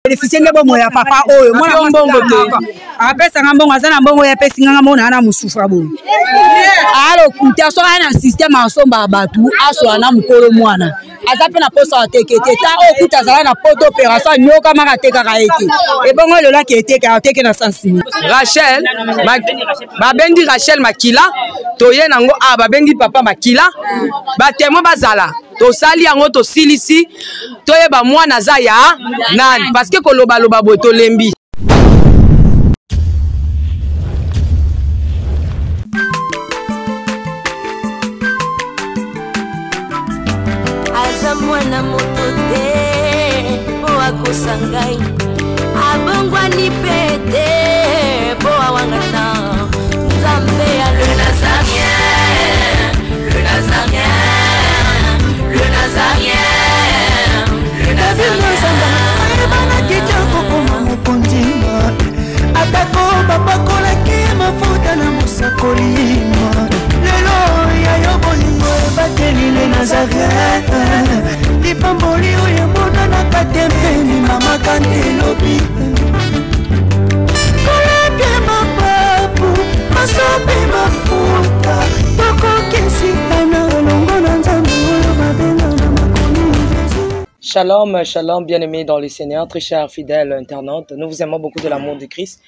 Bénéficie nde bomoi ya papa oyo mwana mbongo te apesanga mbongo, aza na mbongo, ye apesi nganga mbongo naa na mosufa boye. Alokuta soki aya na systeme asombaka bato, asola na mokolo mwana aza mpe na posa ateke te. Ta oyo kuta azala na poto opération anyokamaka, atekaka ye te. Ebongo elolaki eteka, ateke na sansi. Rachel babendi Rachel makila, toye nango a babengi papa makila, batémoin bazala. Tosali yango, tosilisi, toyeba mwana aza ya nani, parce que kolobaloba boye tolembi. Aza mwana moto te mpo akosa ngai, abongwani mpe te mpo awangana Nzambe ya le Nazarien, le Nazarien, le Nazarien, le Nazarien. Ayebanaki te kokoma mokonzi, atako bapakolaki mafuta na mosakoli. Lelo ya yo bolingo ebateli le Nazarien, lipamboli oyo emonanaka te mpeni mama kante elobi kolapia mapapu masopi mafuta, tokokisitana elongo na Nzambe oyo babenga na makomi Jésus. Shalom, shalom, bien-aimés dans le Seigneur, très chers fidèles internautes. Nous vous aimons beaucoup de l'amour de Christ.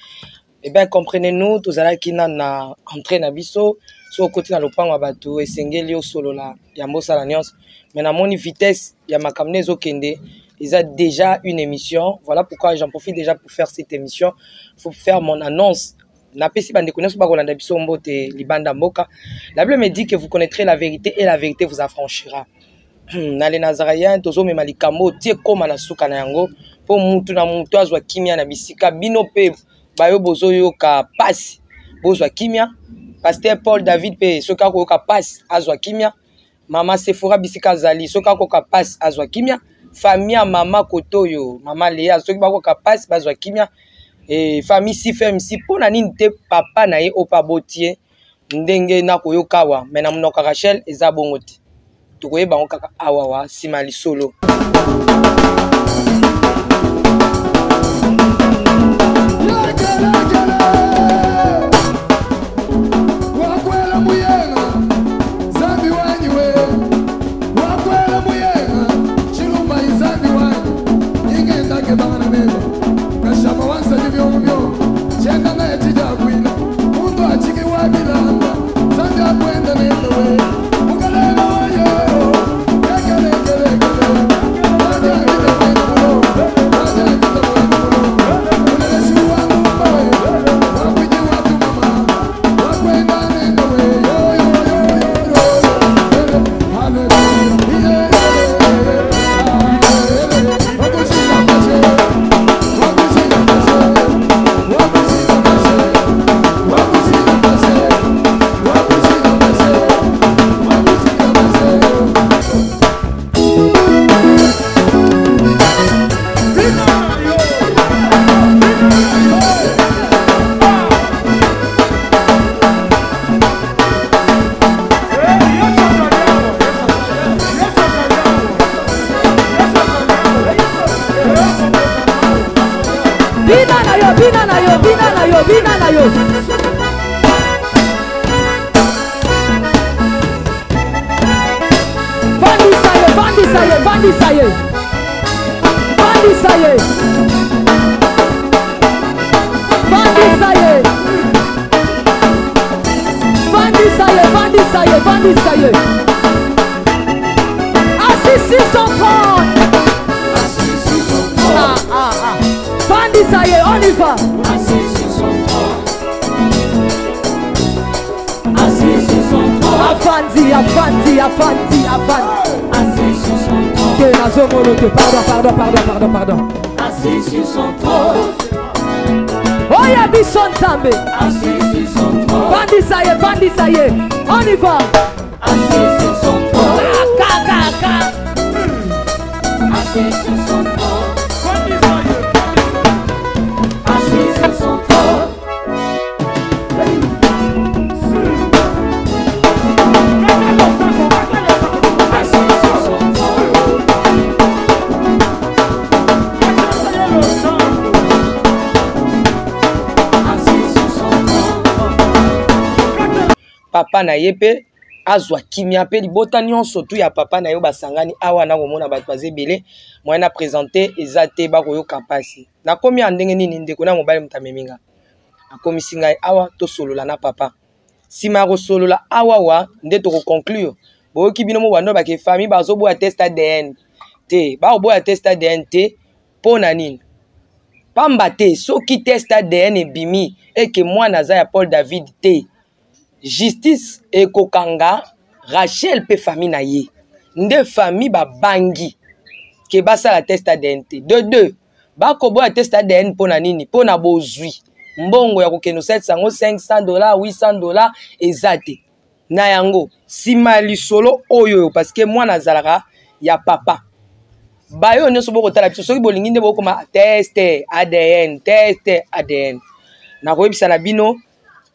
Eh bien, comprenez-nous, tozalaki na na entrée na biso, so okoti na lopango ya bato, esengeli osolola yambo osala nyonso. Mais namoni vitesse ya makambo nde ezokende, eza déjà une émission. Voilà pourquoi j'en profite déjà pour faire cette émission, faut faire mon annonce. Napesi bandeko nyonso bakolanda biso mbote libanda mboka. La Bible me dit que vous connaîtrez la vérité et la vérité vous affranchira. Na le Nazaréen, tozomema likambo tie koma na suka na yango mpo mutu na mutu azwa kimia na bisika bino mpe bayo bozoyoka pasi bozwa kimia. Pasteur Paul David mpe soki akoyoka pasi azwa kimia. Mama Sephora bisika azali, soki akoyoka pasi azwa kimia. Famille ya mama Kotoyo, mama Lea, soki bakoyoka pasi bazwa kimia. E, famille Sifmc, mpo na nini te papa na ye oyo mpe aboti ye ndenge nakoyoka awa? Me na monoko ya Rachel eza bongo te, tokoyeba yango kaka awawa nsima ya lisolo. Wakwela muyenga Zambi wanyi we, wakwela muyenga Chilumba izambi wanyi Ingendake bana meba Kashama wansa jibyomu byomu Chenda na echijakwina Mundu achiki wabilanda Zambi akwenda nenda we Mukalena wayo Kekele kele kele Zambi akita mwena mulo Zambi akita mwena mulo Muleleshi wangu mbawe Wakwiji watu mama Wakwenda nenda we Yo yo yo yo yo yo Hallelujah yeah Wakushika mashe Wakushika mashe Wakushika mashe Wakushika mashe Wakushika mashe Wakushika mashe. Bina na yo, bina na yo, bina na yo, bina na yo. Vandisa ye, vandisa ye, vandisa ye, vandisa ye, vandisa ye, vandisa ye, vandisa ye, vandisa ye. Assis sur son trône. Ah, ah, ah. Vandisa ye, on y va. Assis sur son trône. Assis sur son trône. Afandi, afandi, afandi, afandi. Assis sur son trône. Te nazomona te, pardon, pardon, pardon, pardon, pardon. Assis sur son trône. Oya biso Nzambe. Assis sur son trône. Vandisa ye, vandisa ye, on y va. Assis sur son trône. Ka, ka, ka. Assis sur son trône. Assis sur son trône. Assis sur son trône. Papa na ye mpe azwa kimia, mpe libota nyonso tu ya papa na yo basangani awa. Nakomona bato baza ebele, moyen na présente eza te, bakoyoka mpasi. Nakomi ya ndenge nini? Ndeko na mobali moto amemi nga, akomisi ngai awa, tosolola na papa. Nsima ya kosolola awawa nde tokoconclure. Boyoki bino mo bando bake famille bazoboya test ADN te, bakoboya test ADN te mpo na nini? Pamba te soki test ADN ebimi eke mwana aza ya Paul David te, justice ekokanga Rachel mpe famille na ye. Nde famille babangi ke basala test ADN te. De deux, bakoboya test ADN mpo na nini? Mpo na bozwi mbongo ya kokende osalisa yango $500, $800 eza te. Na yango, nsima ya lisolo oyo, parce que mwana azalaka ya papa, bayo nyonso bokotala biso, soki bolingi nde bokoma test ADN, test ADN. Nakoyebisa na bino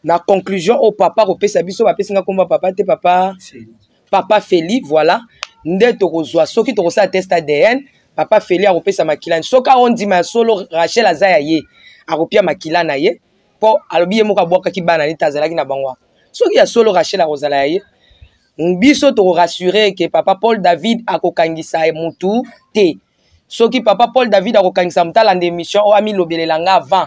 na conclusion oyo papa kopesa biso. Bapesi nga komba papa te, papa papa Feli. Voilà nde tokozwa soki tokosala test ADN. Papa Feli akopesa makila. Soki aondima ya solo Rachel aza ya ye, akopia makila na ye, mpo alobi ye moko abwakaki bana neti azalaki na bango. Soki ya solo Rachel akozala ya ye, biso tokorassure ke papa Paul David akokangisa mutu te. Soki papa Paul David akokangisa motu, alanda émission oyo, amilobelela nga avant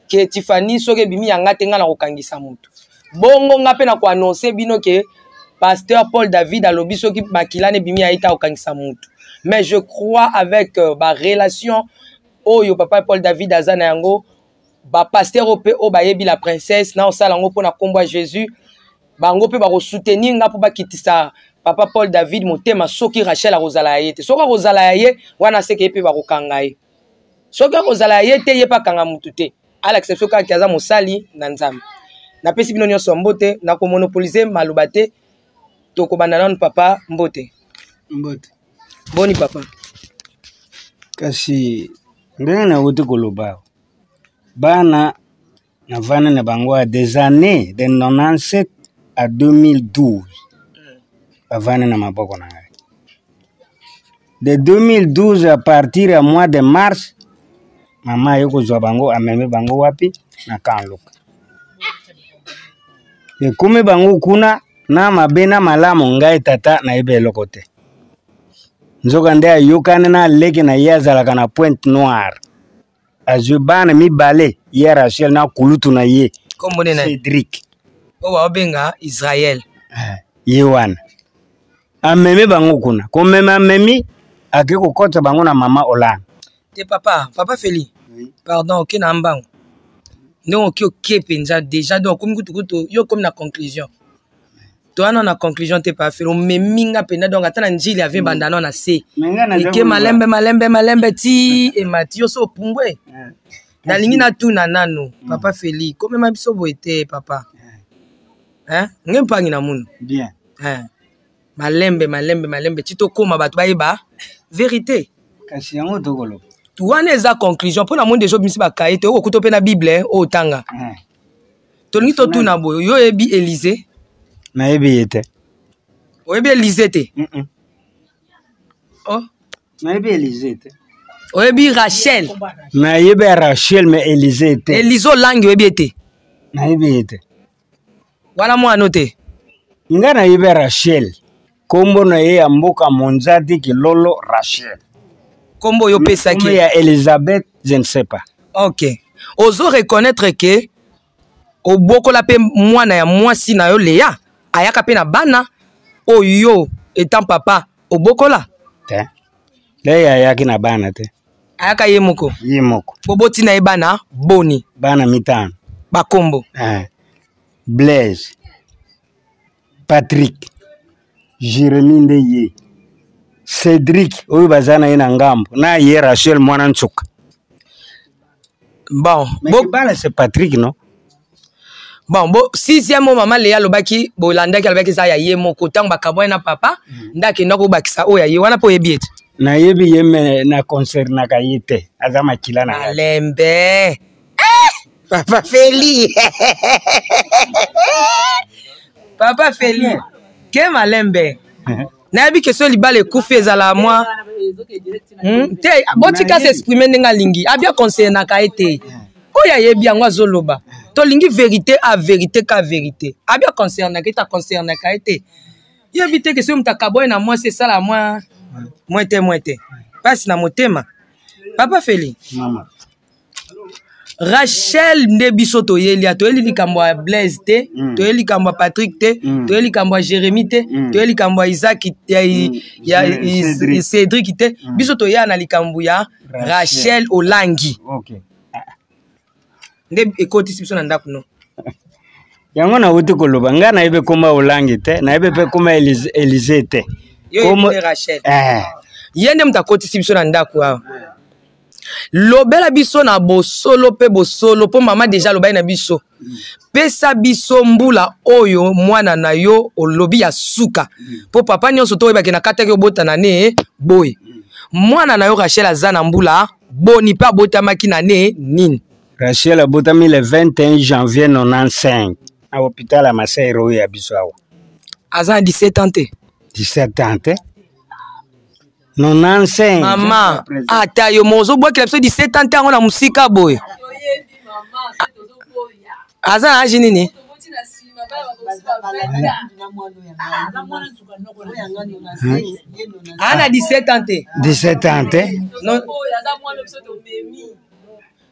ke Tiffany, soki ebimi yanga te, nga nakokangisa motu. Bongo nga mpe nakoannonce bino ke pasteur Paul David alobi soki makila na ebimi ya ye te, akokangisa motu. Mais je crois, avec barelation oyo papa Paul David aza na yango, bapasteur oyo mpe oyo bayebi la princesse na osala yango mpona nkombo ya Jésus, bango mpe bakosoutenir nga mpo bakitisa papa Paul David motema. Soki Rachel akozala ya ye te, soki akozala ya ye, wana seke ye mpe bakokanga ye. Soki akozala ya ye te, ye mpe akanga mutu te, alakisa biso kaka aza mosali na Nzambe. Napesi bino nyonso mbote, nakomonopolize maloba te. Tokobanda nanu papa. Mbote. Mbote. Boni papa? Kasi ndenge nauti koloba, bana navanda na bango ya des années de 97 à 2012, bavanda na maboko na ngai. De 2012, à partir ya mois de mars, mama aye kozwa bango, amemi bango wapi? Na Kanluka. Ekomi bango kuna na mabe na malamu, ngai tata nayebi eloko te. Nzoka nde ayokani na leki na ye azalaka na Pointe Noire, azwi bana mibale, ye Rachel na kulutu na ye. Kombo nini? Cédric. Oyo baobenga Israel. Ye wana amemi bango kuna, komema amemi, ake kokɔta bango na mama Olana. Te papa, papa Feli. Oui. Pardon, oke na mbango ndenge oki, oke mpenza déjà. Donc okomi kutukutu, yo okomi na conclusion. Towana na conclusion te, papa Feli. Omemi nga mpenza, donc ata na njili ave banda nano na se, eke malembe malembe malembe ti emati yo so opumbwe. Nalingi natuna nanu, papa Feli, komema biso boye te papa, hein? Nge mpangi na munu. Bien. Hein? Malembe malembe malembe ti tokóma bato bayeba vérité. Kasi yango tokoloba. Wana eza conclusion mpo na moni deja obimisi bakaye te, okokuta mpe na Bible oyo otanga. Tolingi totuna boye: yo oyebi Élysée? Nayebi ye te. Oyebi Élysée te? Oh. Nayebi Élysée te. Oyebi Rachel? Nayebi Rachel, mais Élysée te. Élysée olangi, oyebi ye te? Nayebi ye te. Wana mwana te. Nga nayebi Rachel, nkombo na ye ya mboka Monzadi Kilolo Rachel. Nkombo oyo opesaki. Ya Elizabeth, je ne sais pas. Ok, ozo reconnaître ke obokola mpe mwana ya mwasi na yo Leya, ayaka mpe na bana oyo etant papa obokola? Te, Leya ayaki na bana te. Ayaka ye moko? Ye moko. Boboti na ye bana boni? Bana mitano. Bakombo? Eh. Blaise, Patrick, Jérémi nde ye, Cédric oyo baza na ye na ngambo na ye, Rachel mwana nsuka. Bon. Mais bo... bana c'est Patrick, non? Bon, bo sixième oyo mama Leya alobaki, bolandaki, alobaki eza ya ye moko. Ntango bakabwani na papa, nde akenda kobakisa oyo ya ye wana. Mpo oyebi ete Nayebi ye, me na concernaka ye te, aza makila na ngai. Malembe, eh! Papa Feli, papa Feli, ke malembe. Nayebi ke so libala ekufi, ezala mwa te. Botika s'exprime ndenge alingi, abia concernaka ye te. Oyo ayebi yango azoloba. Tolingi vérité a vérité ka vérité. Abi aconcernaka ye te, aconcernaka ye te. Yebi te ke soki moto akaboye na mwasi esala mwa mwa te mwa te. Pasi na motema. Papa Feli. Mama. Rachel nde biso toyeli ya toyeli likambo ya Blaise te. Toyeli likambo ya Patrick te. Toyeli likambo ya Jérémie te. Toyeli likambo ya Isaac ya, ya Cédric. Cédric te. Biso toya na likambo ya Rachel, Rachel Olangi. Okay. Nde ekotisi biso na ndako no. Yango nauti koloba, ngai nayebi koma Olangi te, nayebi mpe koma Elise te. Yo yebi Rachel. Ye nde moto akotisi biso na ndako awa. Lobela biso na bosolo mpe bosolo, mpo mama deja alobaki na biso. Pesa biso mbula oyo mwana na yo olobi ya suka. Mpo papa nyonso to oyebaki na kataki obotana ne boye. Mwana na yo Rachel aza na mbula boni mpe abotamaki na ne nini? Rachel abotami le 21 janvier 95 na hôpital ya Masero oyo ya biso awa. Aza na 17 ans te? 17 ans te. 95. Mama, ata yo moko ozobwakela biso 17 ans te yango na mosika boye. Aza na age nini? Aza na 17 ans te. 17 ans te. Non.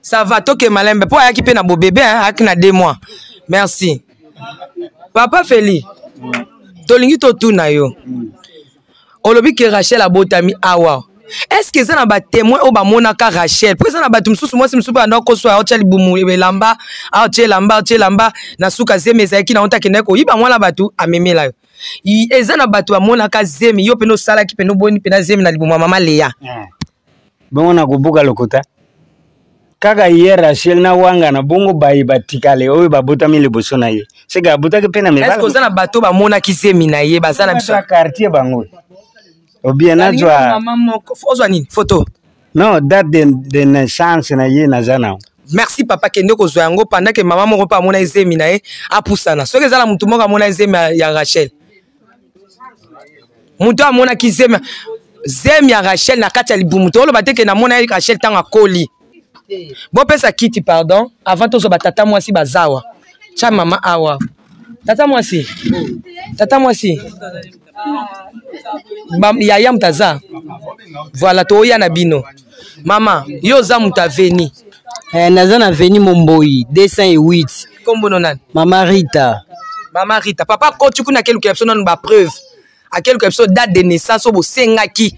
Ça va, toke malembe. Po ayaki pe na bo bébé, hein, ayaki na 2 mois. Merci. Papa Feli, tolingi totuna yo. Olobi ke Rachel abotami awa. Est-ce que eza na ba témoin oyo bamonaka Rachel? Po eza na bato mosusu, mwasi mosusu mpe banda koswa, aotia libumu elamba, aotia elamba, aotia elamba, na suka zemi ezalaki na honte, akendaki koyiba mwana bato, amemela yo. Eza na bato bamonaka zemi, yo pene osalaki pene oboni pene zemi na libumu ya mama Léa. Bongo na kobuka lokuta. Kaka ye Rachel na wanga na bongo baye batikale oyo babotami liboso na ye. Seke abotaki mpe na mibali. Est-ce que oza na bato bamonaki zemi na ye, baza na biso? Nazwa quartier bango. Ou bien nazwa mama moko, ozwa nini? Photo. Non, date de naissance na ye naza na. Merci papa, kende kozwa yango pendant que mama moko pa amona zemi na ye apusana. Soki ezala mutu moko amona zemi ya Rachel. Mutu amonaki zemi ya Rachel na kati ya libumu. Toloba te ke namona ye Rachel ntango akoli. Bopesa kiti pardon avant tozwa ba tata mwasi bazawa. Tcha mama awa. Tata mwasi. Tata mwasi. Ba, yaya mutu aza. Voilà, toya na bino. Mama, yo oza mutu aveni. Naza na aveni Momboyi 208. Kombo no nani? Mama Rita. Mama Rita, papa koti kuna akeluka biso nanu ba preuve. Akeluka biso date de naissance oyo bosengaki.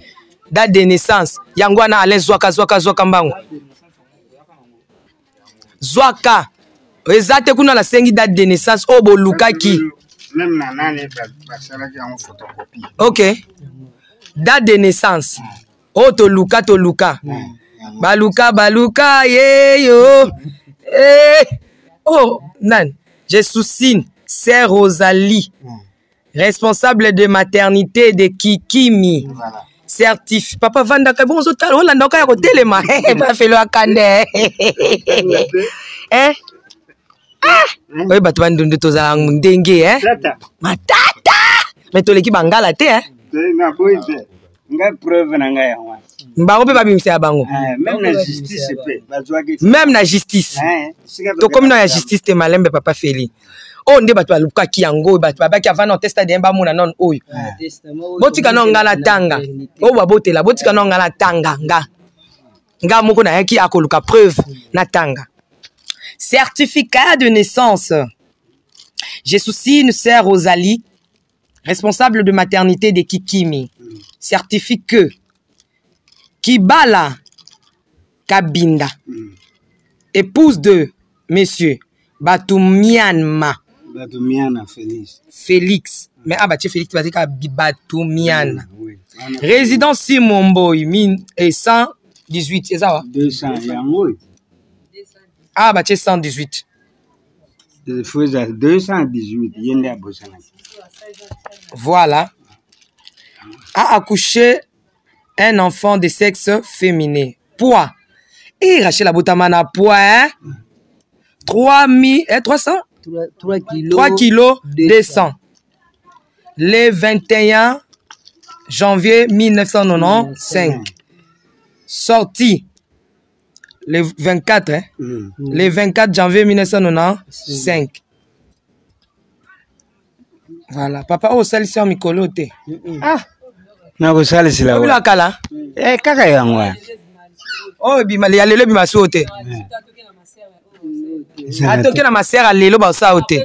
Date de naissance. Yango wana ale zwaka zwaka zwaka mbango. Zwaka. Eza te kuna nasengi date de naissance oyo bolukaki. Même na nani basalaki yango photocopie. OK. Date de naissance. Oyo toluka toluka. Baluka baluka yeyo. Eh. Oh nan, je sousine c'est Rosalie. Responsable de maternité de Kikimi. Voilà. Certif. Papa Vanda ka bon zotala olanda ka ya kotelema. Pa felo akande. Eh? Ah! Oye bato bandundu tozala ndenge, eh? Tata. Matata! Mais toleki bangala te, hein? Te, na boyi te. Nga preuve na ngai yango wana. Bango mpe babimisa ya bango. Même na justice mpe, bazwaki. Même na justice. Sika tokenda Tokomi na ya kotala. justice te malembe papa Feli. Oyo nde bato balukaki yango, bato babaki avant na test ADN bamona nanu oyo. Botika nanu nga na tanga. Oyo babotela, botika nanu nga na tanga nga. Nga moko nayaki akoluka preuve na tanga. Certificat de naissance. Je suis une sœur Rosalie, responsable de maternité de Kikimi. Certifie que Kibala Kabinda, épouse de monsieur Batumianma. Batumiana Félix. Félix. Mais ah, bah, tu Félix, tu vas dire Batumiana. Oui. Résident Simomboy, mine et 118, c'est ça, va? 200, yango. Ah, bah, tu es 118. Il faut ça, 218, il y a besoin. Voilà. A accouché un enfant de sexe féminin. Poids. Et Rachel Abotamana, poids, hein? Trois mille, hein, trois cents? Trois, trois kilos. 3 kilos, deux 200. Le 21 janvier 1995. Sorti. Le 24, hein? Le 24 janvier 1995. Voilà, papa oyo osalisi ya mikolo te. Ah, Nakosalisela obila kala. Eh, kaka yango wana. Oyo ebima ya lelo ebima so te. Atoke na masere ya lelo basala yo te.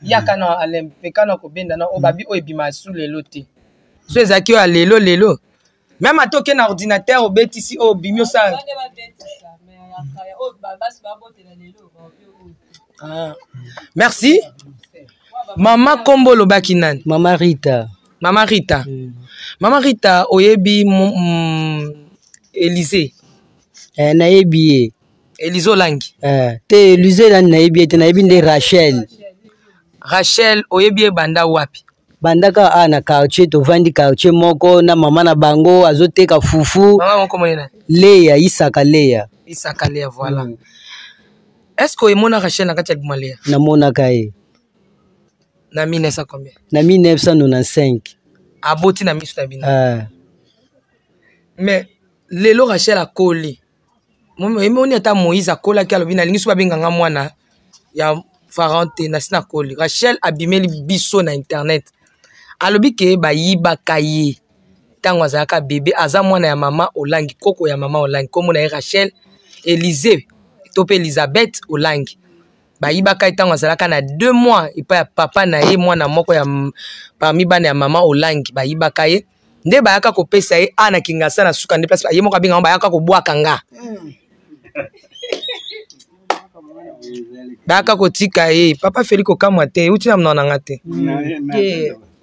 Yaka na alem peka na kobenda na oyo babi oyo ebima su lelo te. So ezalaki oyo ya lelo lelo. Meme ata oke na ordinateur obetisi oyo obimi osala. Ah. Merci. Mama kombo olobaki nani? Mama Rita. Mama Rita. Mama Rita oyebi Élysée. Eh, nayebi ye. Élysée Olangi. Eh, te Élysée nani nayebi ye te, nayebi nde Rachel. Rachel oyebi ye banda wapi? Banda kaka awa na quartier, tovandi quartier moko na mama na bango azoteka fufu. Mama moko moni nani? Leya, Isaka Leya. Isaka Leya, voilà. Est-ce que oyemona Rachel na kati ya libuma Leya? Namonaka ye. Na 1900 combien? Na 1995. Aboti na miso na bino. Mais lelo Rachel akoli. Emoni ata Moïse akolaki alobi nalingi so babenga nga mwana ya Pharaon te, nasi nakoli. Rachel abimeli biso na internet. Alobi ke bayibaka ye ntango azalaka bebe, aza mwana ya mama Olangi, koko ya mama Olangi, kombo na ye Rachel Elise to pe Elizabeth Olangi. Bayibaka ye ntango azalaka na 2 mois epai ya papa na ye, mwana moko ya parmi bana ya mama Olangi, bayibaka ye nde bayaka kopesa ye a na Kingasani na suka nde place ye moko abenga bango, bayaka kobwaka nga. Bayaka kotika ye. Papa Félix kokamwa te, euti na monoko na nga te.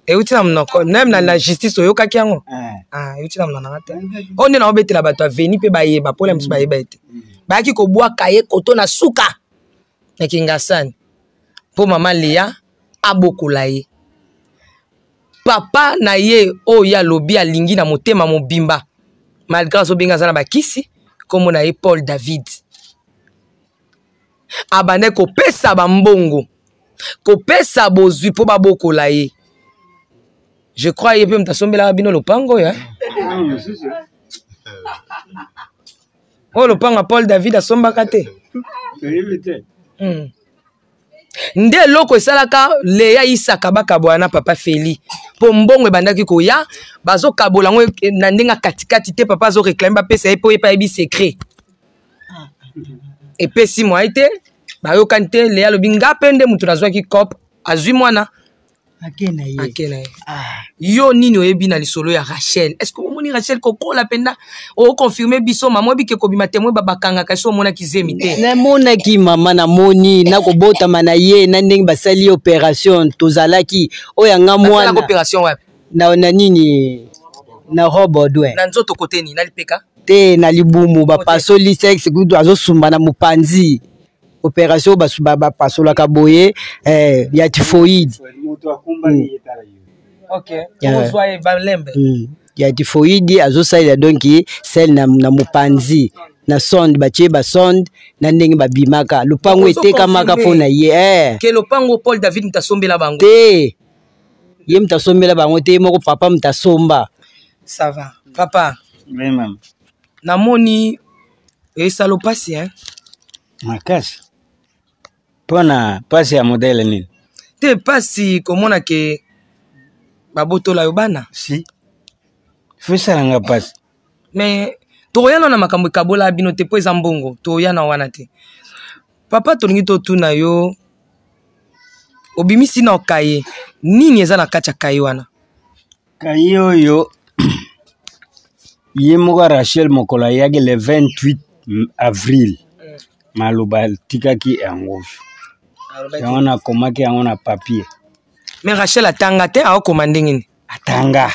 Euti na monoko, même na la justice oyokaki yango. Ah, euti na monoko na nga te. Oyo nde naobetela bato ya veni mpe bayeba, mpo na mosusu bayeba ye te. Bayaki kobwaka ye koto na suka na Kingasani mpo mama Lea abokola ye. Papa na ye oyo ye alobi alingi na motema mobimba, malgré azobenga aza na bakisi, kombo na ye Paul David. Abandaki kopesa bambongo, kopesa bozwi mpo babokola ye. Je crois ye mpe moto asombelaka bino lopango oyo, hein? Oyo lopango ya Paul David asombaka te. Nde eloko esalaka Leya Isaka bakabwana na papa Feli, po mbongo ebandaki koya, bazokabola yango na ndenge ya katikati te, papa azoreklame bapesa ye po ye pe ayebi secret. Epesi mwa ye te, bayokani te. Leya alobi nga pe nde moto nazwaki cop, azwi mwana ake na ye. Ake na ye. Yo nini oyebi na lisolo ya Rachel? Est-ce que omoni Rachel kokola mpenza? Okonfirme biso mama, oyebi ke kobima témoin ba bakangaka so omonaki zemi te? Namonaki mama, namoni nakobotama na ye na ndenge basali opération, tozalaki oyo ya nga mwana. Basalaka opération wapi? Na nini? Na robe Baudouin. Na nzoto kote nini? Na lipeka? Te, na libumu, bapasoli sexe, kutu azosumba na mopanzi. Opération bapasolaka boye, ya typhoïde. Ok. Ozwa ye balembe. Ya typhoïde azosalela donc sel na mopanzi, na sonde, batie ba sonde na ndenge babimaka. Lopango Ozo etekamaka confirmer mpo na ye. Ke lopango Paul David moto asombela bango. Te. Ye moto asombela bango te, ye moko papa moto asomba. Ça va. Papa. Oui, maman. Namoni esalo pasi, hein? Makasi. Mpona pasi ya modèle nini? Te, pasi komona ke babotola yo bana. Si. Fesala nga pasi. Mais tokoya na makambo ekabola bino te po eza mbongo, tokoya na wana te. Papa, tolingi totuna yo, obimisi na kaye, nini eza na kati ya kaye wana? Kaye oyo ye moko Rachel mokolo ayaki le 28 avril, maloba atikaki yango. Yango nakomaki yango na papier. Mais Rachel atanga te, aokoma ndenge nini? Atanga.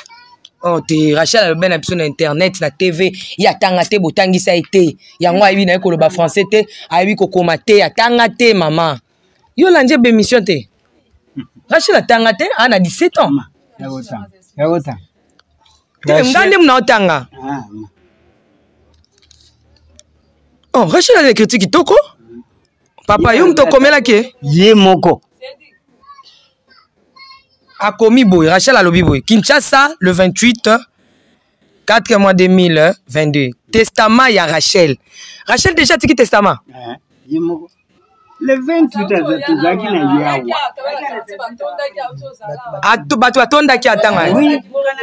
Oh, te Rachel alobi na biso na internet, na TV, ye atanga te, botangisa ye te. Yango ayebi na ye koloba français te, ayebi kokoma te, atanga te mama. Yo olandi ebe émission te. Rachel atanga te, a na 17 ans. Yakotanga. Yakotanga. Te, nga nde mna otanga. Oh, Rachel aza écriture kitoko. Papa, yo moto okomelaki ye? Ye moko. Akomi boye, Rachel alobi boye. Kinshasa, le 28, 4 mois 2022. Testament ya Rachel. Rachel déjà atiki testament. Eh, ye moko le 28 tozalaki na yawa. Bato batondaki atanga.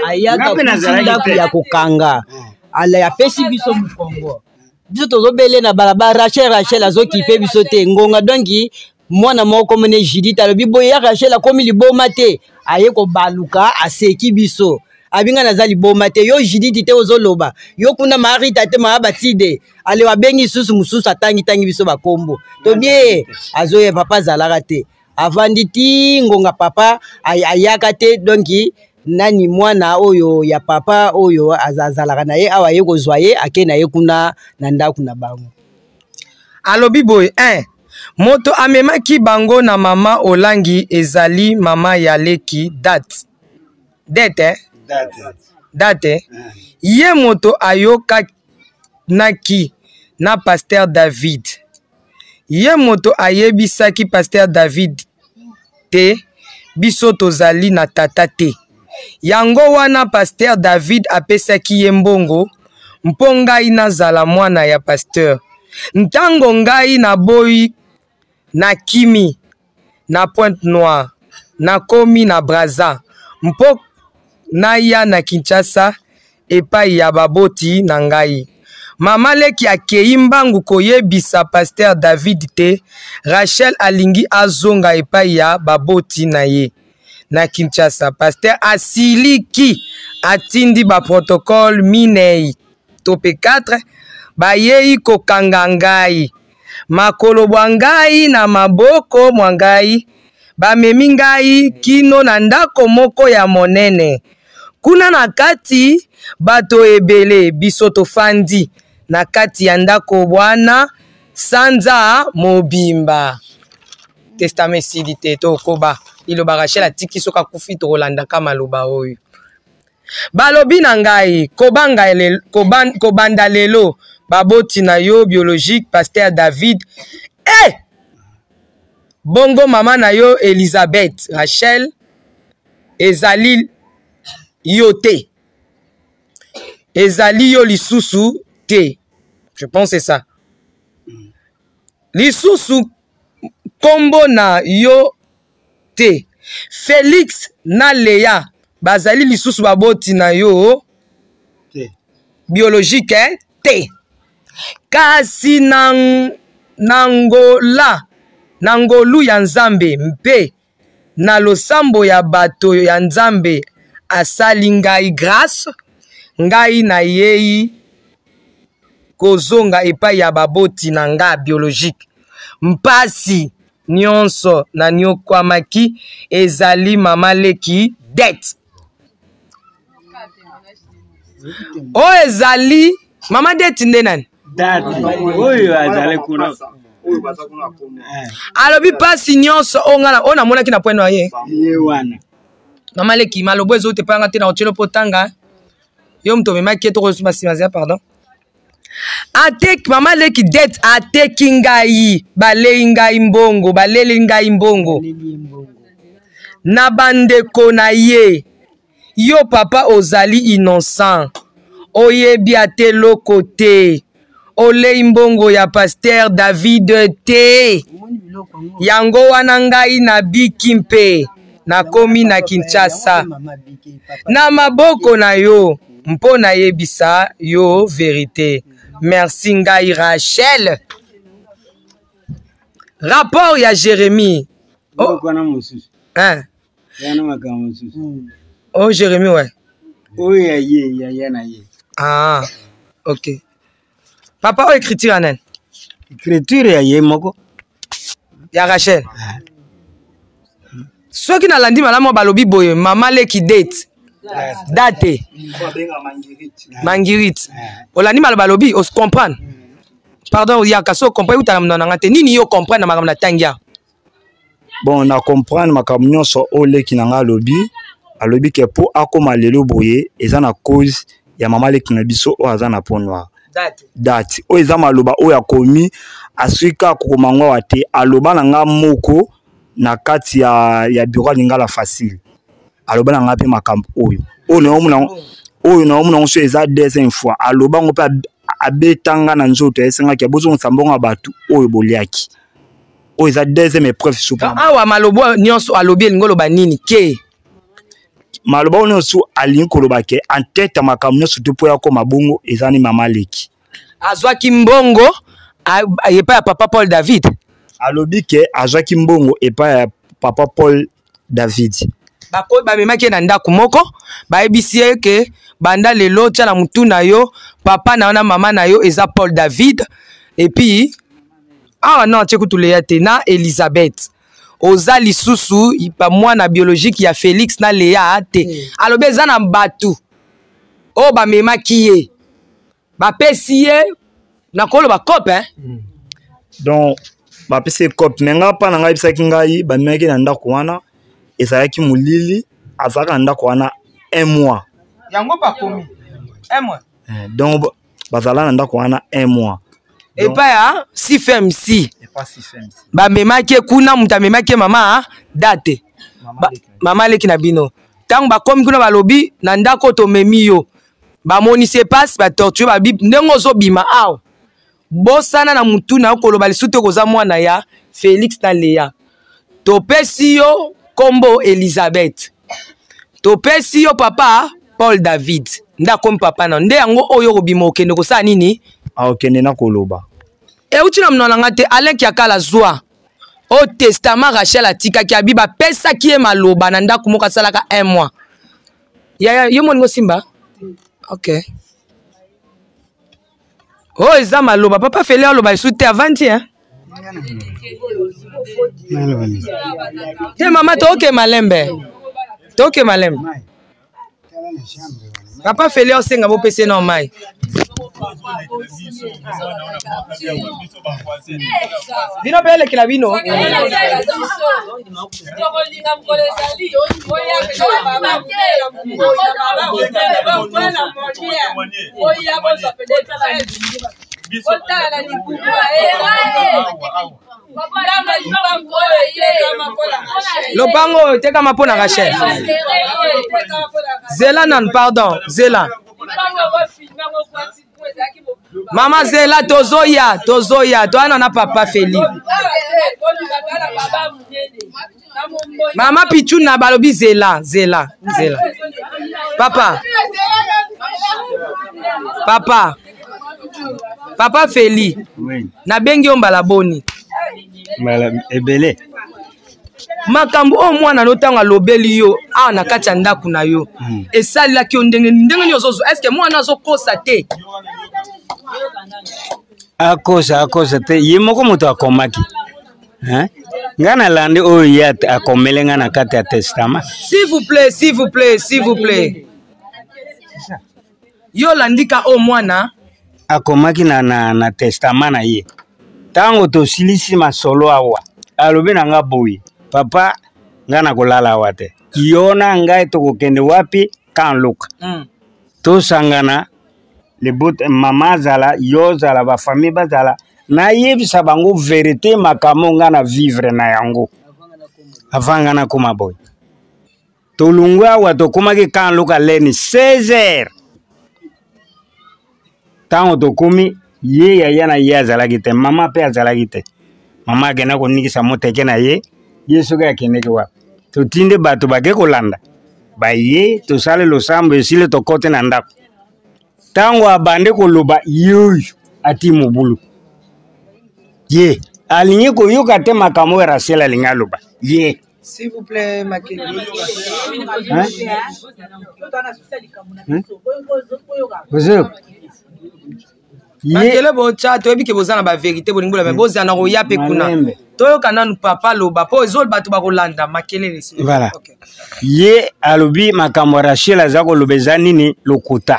Ayaka kuti ndako ya kokanga ala apesi biso mokongo, biso tozobele na balabala, Rachel, Rachel azokipe biso te. Ngonga donki mwana moko komone Judith alobi boye ya Rachel akomi liboma te, aye kobaluka aseki biso, abinga naza liboma te, yo Judith te ozoloba yo kuna Marita te maa batide ale abengi lisusu mosusu atangitangi biso bakombo tobie azoya papa azalaka te, avandi ti ngonga papa ayaka te. Donki nani mwana oyo ya papa oyo azalaka na ye awa aye kozwa ye, ake na ye kuna na ndako na bango. Alobi boye 1 moto amemaki bango na mama Olangi ezali mama ya leki date date eh? Date, eh? Ye moto ayokanaki na pasteur David, ye moto ayebisaki pasteur David te biso tozali na tata te. Yango wana pasteur David apesaki ye mbongo mpo ngai nazala mwana ya pasteur. Ntango ngai naboyi, nakimi na Pointe Noire, nakomi na Brazza mpo naya na Kinshasa epai ya baboti na ngai. Mama leki akei mbangu koyebisa pasteur David te Rachel alingi azonga epai ya baboti na ye na Kinshasa. Pasteur asiliki, atindi ba protocole minei to pe 4 bayei kokanga ngai makolo bwa ngai na maboko mwa ngai, bamemi ngai kino na ndako moko ya monene. Kuna na kati bato ebele, biso tofandi na kati ya ndako bwana sanza mobimba. Testament esili te, tokoba liloba Rachel atiki, soki akufi tokolandaka maloba oyo. Balobi na ngai kobanga lelo, kobanda lelo baboti na yo biologique pasteur David eh! Bongo mama na yo Elizabeth Rachel ezali yo te, ezali yo lisusu te, je pense c'est ça. Lisusu kombo na yo te, Felix na Lea bazali lisusu baboti na yo te biologique eh? Te, kasi na ngola na ngolu ya Nzambe mpe na losambo ya bato ya Nzambe asali ngai grâce, ngai nayei kozonga epai ya baboti na nga biologique. Mpasi nyonso nanyokwamaki ezali mama leki det oyo ezali mama det nde nani? Date oyo azali kuna. Alobi mpasi nyonso oyo nga oyo namonaki na point na ye ye wana. Mama leki malobo ezote mpe yanga te na otielo mpo otanga yo moto omemaki ye tokosuba nsima zia pardon. Ateki mama leki det ateki ngai, balei ngai mbongo, baleli ngai mbongo na bandeko na ye. Yo papa ozali innocent, oyebi ata eloko te, olei mbongo ya pasteur David te. Yango wana ngai nabiki mpe nakomi na Kinshasa na maboko na yo mpo nayebisa yo verite. Merci ngai Rachel. Rapport ya Jérémie. Oh. Hein? Yana makambo mosusu. Oh Jérémie ouais. Oyo ya ye ya ya na ye. Ah ok. Papa oyo écriture ya nani? Écriture ya ye moko. Ya Rachel. Soki nalandi malamu balobi boye mama leki date date mangirit olandi maloba balobi os comprendre pardon yaka so comprendre utana monoko na nga te nini yo comprendre na makambo na tangi awa. Bon, na comprendre makambo nyonso oyo leki na nga alobi. Alobi ke mpo akóma lelo boye eza na cause ya mama leki na biso oyo aza na peau noire date oyo eza maloba oyo akomi asui kaka kokoma ngo awa te. Aloba na nga moko na kati ya bureau ya Lingala Facile, aloba na nga mpe makambo oyo naomona, oyo naomona ngo so eza deuxième fois aloba ngo mpe. Abetanga na nzoto, ayesengaki bozongisa mbongo ya bato oyo boliaki. Oyo eza deuxième épreuve supa. Awa maloba nyonso alobi elingi oloba nini ke? Maloba oyo nyonso alingi koloba ke en tête ya makambo nyonso te mpo ya koma bongo eza ni mama leki. Azwaki mbongo epai ya papa Paul David. Alobi ke azwaki mbongo epai ya papa Paul David. Bamemaki ye na ndako moko, bayebisi ye ke banda lelo tia na mutu na yo papa na yo na mama na yo eza Paul David, et puis awa non atie kutu Leya te na Elizabeth, oza lisusu mwana biologique ya Félix na Leya te. Alobi eza na bato oyo bamemaki ye, bapesi ye nakoloba cope, hein? Donc bapesi ye cope, me nga mpa na ngai ayebisaki ngai bamemaki na ndako wana, ezalaki molili, azalaka na ndako wana un mois. Yango bakomi un mois. Donc bazala na ndako wana un mois. Epai ya CFMC bamemaki ye kuna, moto amemaki ye mama date, mama leki na bino. Ntango bakomi kuna, balobi na ndako oyo tomemi yo, bamonisi epasi, batorture, babi ndenge ozobima awa, bosana na mutu na yo koloba lisusu te koza mwana ya Félix na Leya. Topesi yo kombo Elizabeth, topesi yo papa Paul David nde akomi papa na nde yango oyo okobima okende kosala nini? Akokende na koloba. Euti na monoko na nga te. Alain Kiakala, zwa oyo testament Rachel atikaki. Abi bapesaki ye maloba na ndako moko asalaka un mois. Yaya, yo moningo simba, ok, oyo eza maloba papa Fele aloba lisusu te, avandi, hein? Te mama, toke malembe, toke malembe. Papa Fele osenga bopesa ye na mai. Bino mpe elekela bino. Lopango oyo etekama mpo na Rachel. Zela nanu, pardon, zela mama, zela, tozoya, tozoya, toyana na papa Feli. Mama Pichuna balobi zela, zela, zela. Papa, papa, papa Feli. Oui. Nabengi yo mbala boni? Mbala ebele. Makambo oyo mwana no ntango alobeli yo awa na kati ya ndako na yo, esalelaki yo ndenge ndenge nini? Ozozwa, est-ce mwana azokosa te? Akosa, akosa te. Ye moko moto akomaki. Hein? Ngai nalandi oyo ye akomeli ngai na kati ya testament. S'il vous plaît, s'il vous plaît, s'il vous plaît, yo olandika oyo mwana akomaki na testament na ye. Ntango tosilisi masolo awa, alobi na nga boye: "Papa, ngai nakolala awa te. Yo na ngai tokokende wapi? Kan luka tosangana lebot, mama azala, yo ozala, bafamille bazala, nayebisa bango vérité makambo ngai na vivre na yango avant ngai nakoma boye." Tolongwe awa, tokomaki kan luka leni 16 heures. Ntango tokomi, ye yaya na ye azalaki te, mama mpe azalaki te. Mama akenda konikisa moteke na ye, ye soki akendeki wapi. Totindi bato bake kolanda baye, tosali losambo, esili, tokote na ndako. Ntango abandi koloba, ye oyo ati mobulu, ye alingi koyoka te makambo oyo Rachel alingi aloba ye. S'il vous plaît, Makele. Hein? Hein? Ozoyoka? Makele botya, toyebi ke boza na bavérité, bolingi boloba, bozala na koya mpe kuna. Malembe. Toyoka nanu papa loba mpo ezo bato bakolanda makelele. Voilà. Ye alobi makambo ya Rachel aza koloba eza nini? Lokuta.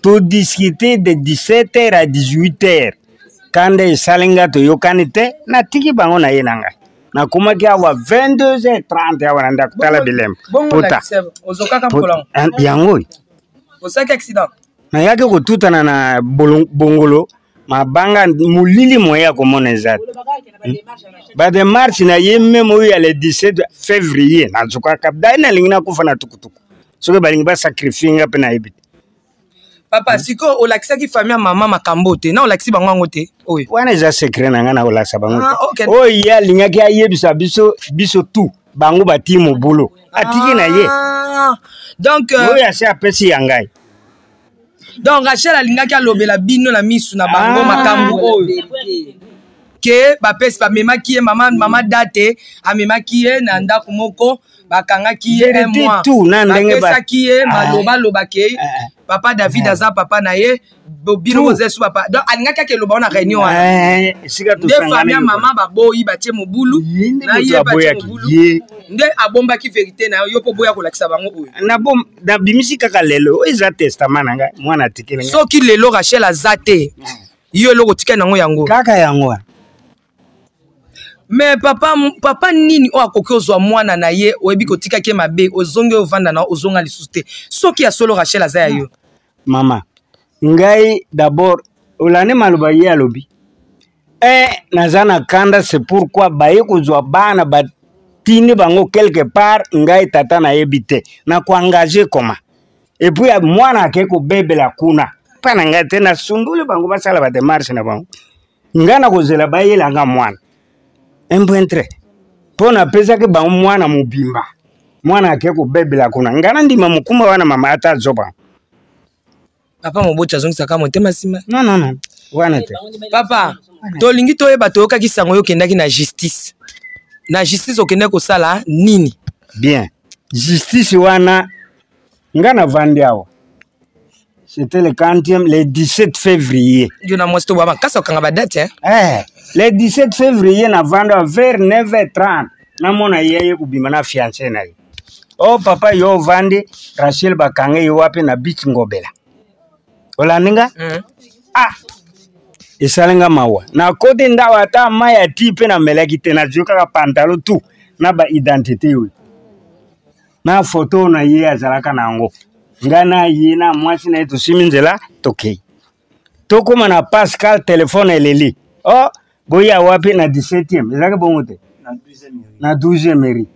Todiscute de 17 heures à 18 heures. Kanda esali nga, toyokani te, natiki bango na ye na ngai. Nakomaki awa 22 h 30 awa na ndako, tala bilembo. Bongo Pota. lakisa, ozokaka mokolo yango? Yango oyo. Osalaki accident? Nayaki kotutana na bongolo mabanga, molili, moye ya komona eza te. Badémarche na ye même oyo ya le 17 février, nazokaka dai, nalingi nakufa na tukutuku, soki balingi basacrifie nga mpe nayebi te. Papa, sikoyo olakisaki famille ya mama makambo te, na olakisi bango yango te oyo? Wana eza secret na ngai, na kolakisa bango te. Ah, ok. Oyo ye alingaki ayebisa biso, biso tout bango batii mobulu, atiki na ye. Ah, donc oyo asi apesi ya ngai. Donc Rachel alingaki alobela bino na misu na bango Ah. makambo oyo ke bapesi, bamemaki ye, mama date amemaki ye na ndako moko, bakangaki ye un Vérité mois. tout, na ndenge Bapesaki ye Ah. malobaloba ke papa David aza papa na ye, bino Tout. boza esu papa. Donc alingaki ake eloba wana réunion wana. Eh, esika Nde famille ya tosangani. mama baboyi, batie mobulu Ye nde na moto ye, batie aboyaki mobulu. ye. Nde abombaki vérité na yo, yo mpo boya kolakisa bango oyo. Nabimisi kaka lelo, oyo eza testament na ngai, mwana atikeli ngai. Soki lelo Rachel aza te, yo eloko otikali nango yango? Kaka yango wana. Mais papa, papa nini oyo akoki ozwa mwana na ye, oyebi kotikaki ye mabe, ozongi, ovanda na ozonga lisusu te, soki ya solo Rachel aza ya yo? Mama, ngai d'abord olandi maloba ye alobi e, naza na kanda, c'est pourquoi baye kozwa bana, batindi bango quelque part, ngai tata nayebi te na koengage koma, et puis mwana ake kobebela kuna mpa na ngai te. Nasunduli bango, basala badémarche na bango, ngai na kozela bayelanga mwana, un point trait, mpo napesaki bango mwana mobimba, mwana ake kobebela kuna, ngai nandima mokumba wana, mama, ata azoba. Papa moboti azongisaka motema nsima? Non, non, non, wana te. Papa, tolingi toyeba, toyokaki sango oyo okendaki na justice. Na justice okendaki kosala nini? Bien, justice wana, nga navandi awa, c'était le 40e, le 17 février. Yo na mwasi tobwa makasi okanga badate, hein? Eh, le 17 février navandi awa vers 9h30, namona ye ye kobima na fiancé na ye. O papa, yo ovandi, Rachel bakange ye wapi? Na beach Ngobela. Olandi nga? Ah, esali nga mawa. Nakoti ndako, ata mai ya ti mpe namelaki te, nazwi kaka pantalon tout na baidentité oyo na foto na ye azalaka na yango. Ngai na ye na mwasi na ye tosimi nzela, tokei, tokóma na Pascal, telefone eleli: o boya wapi? Na 17e, ezalaki bongo te, na 12e mairie.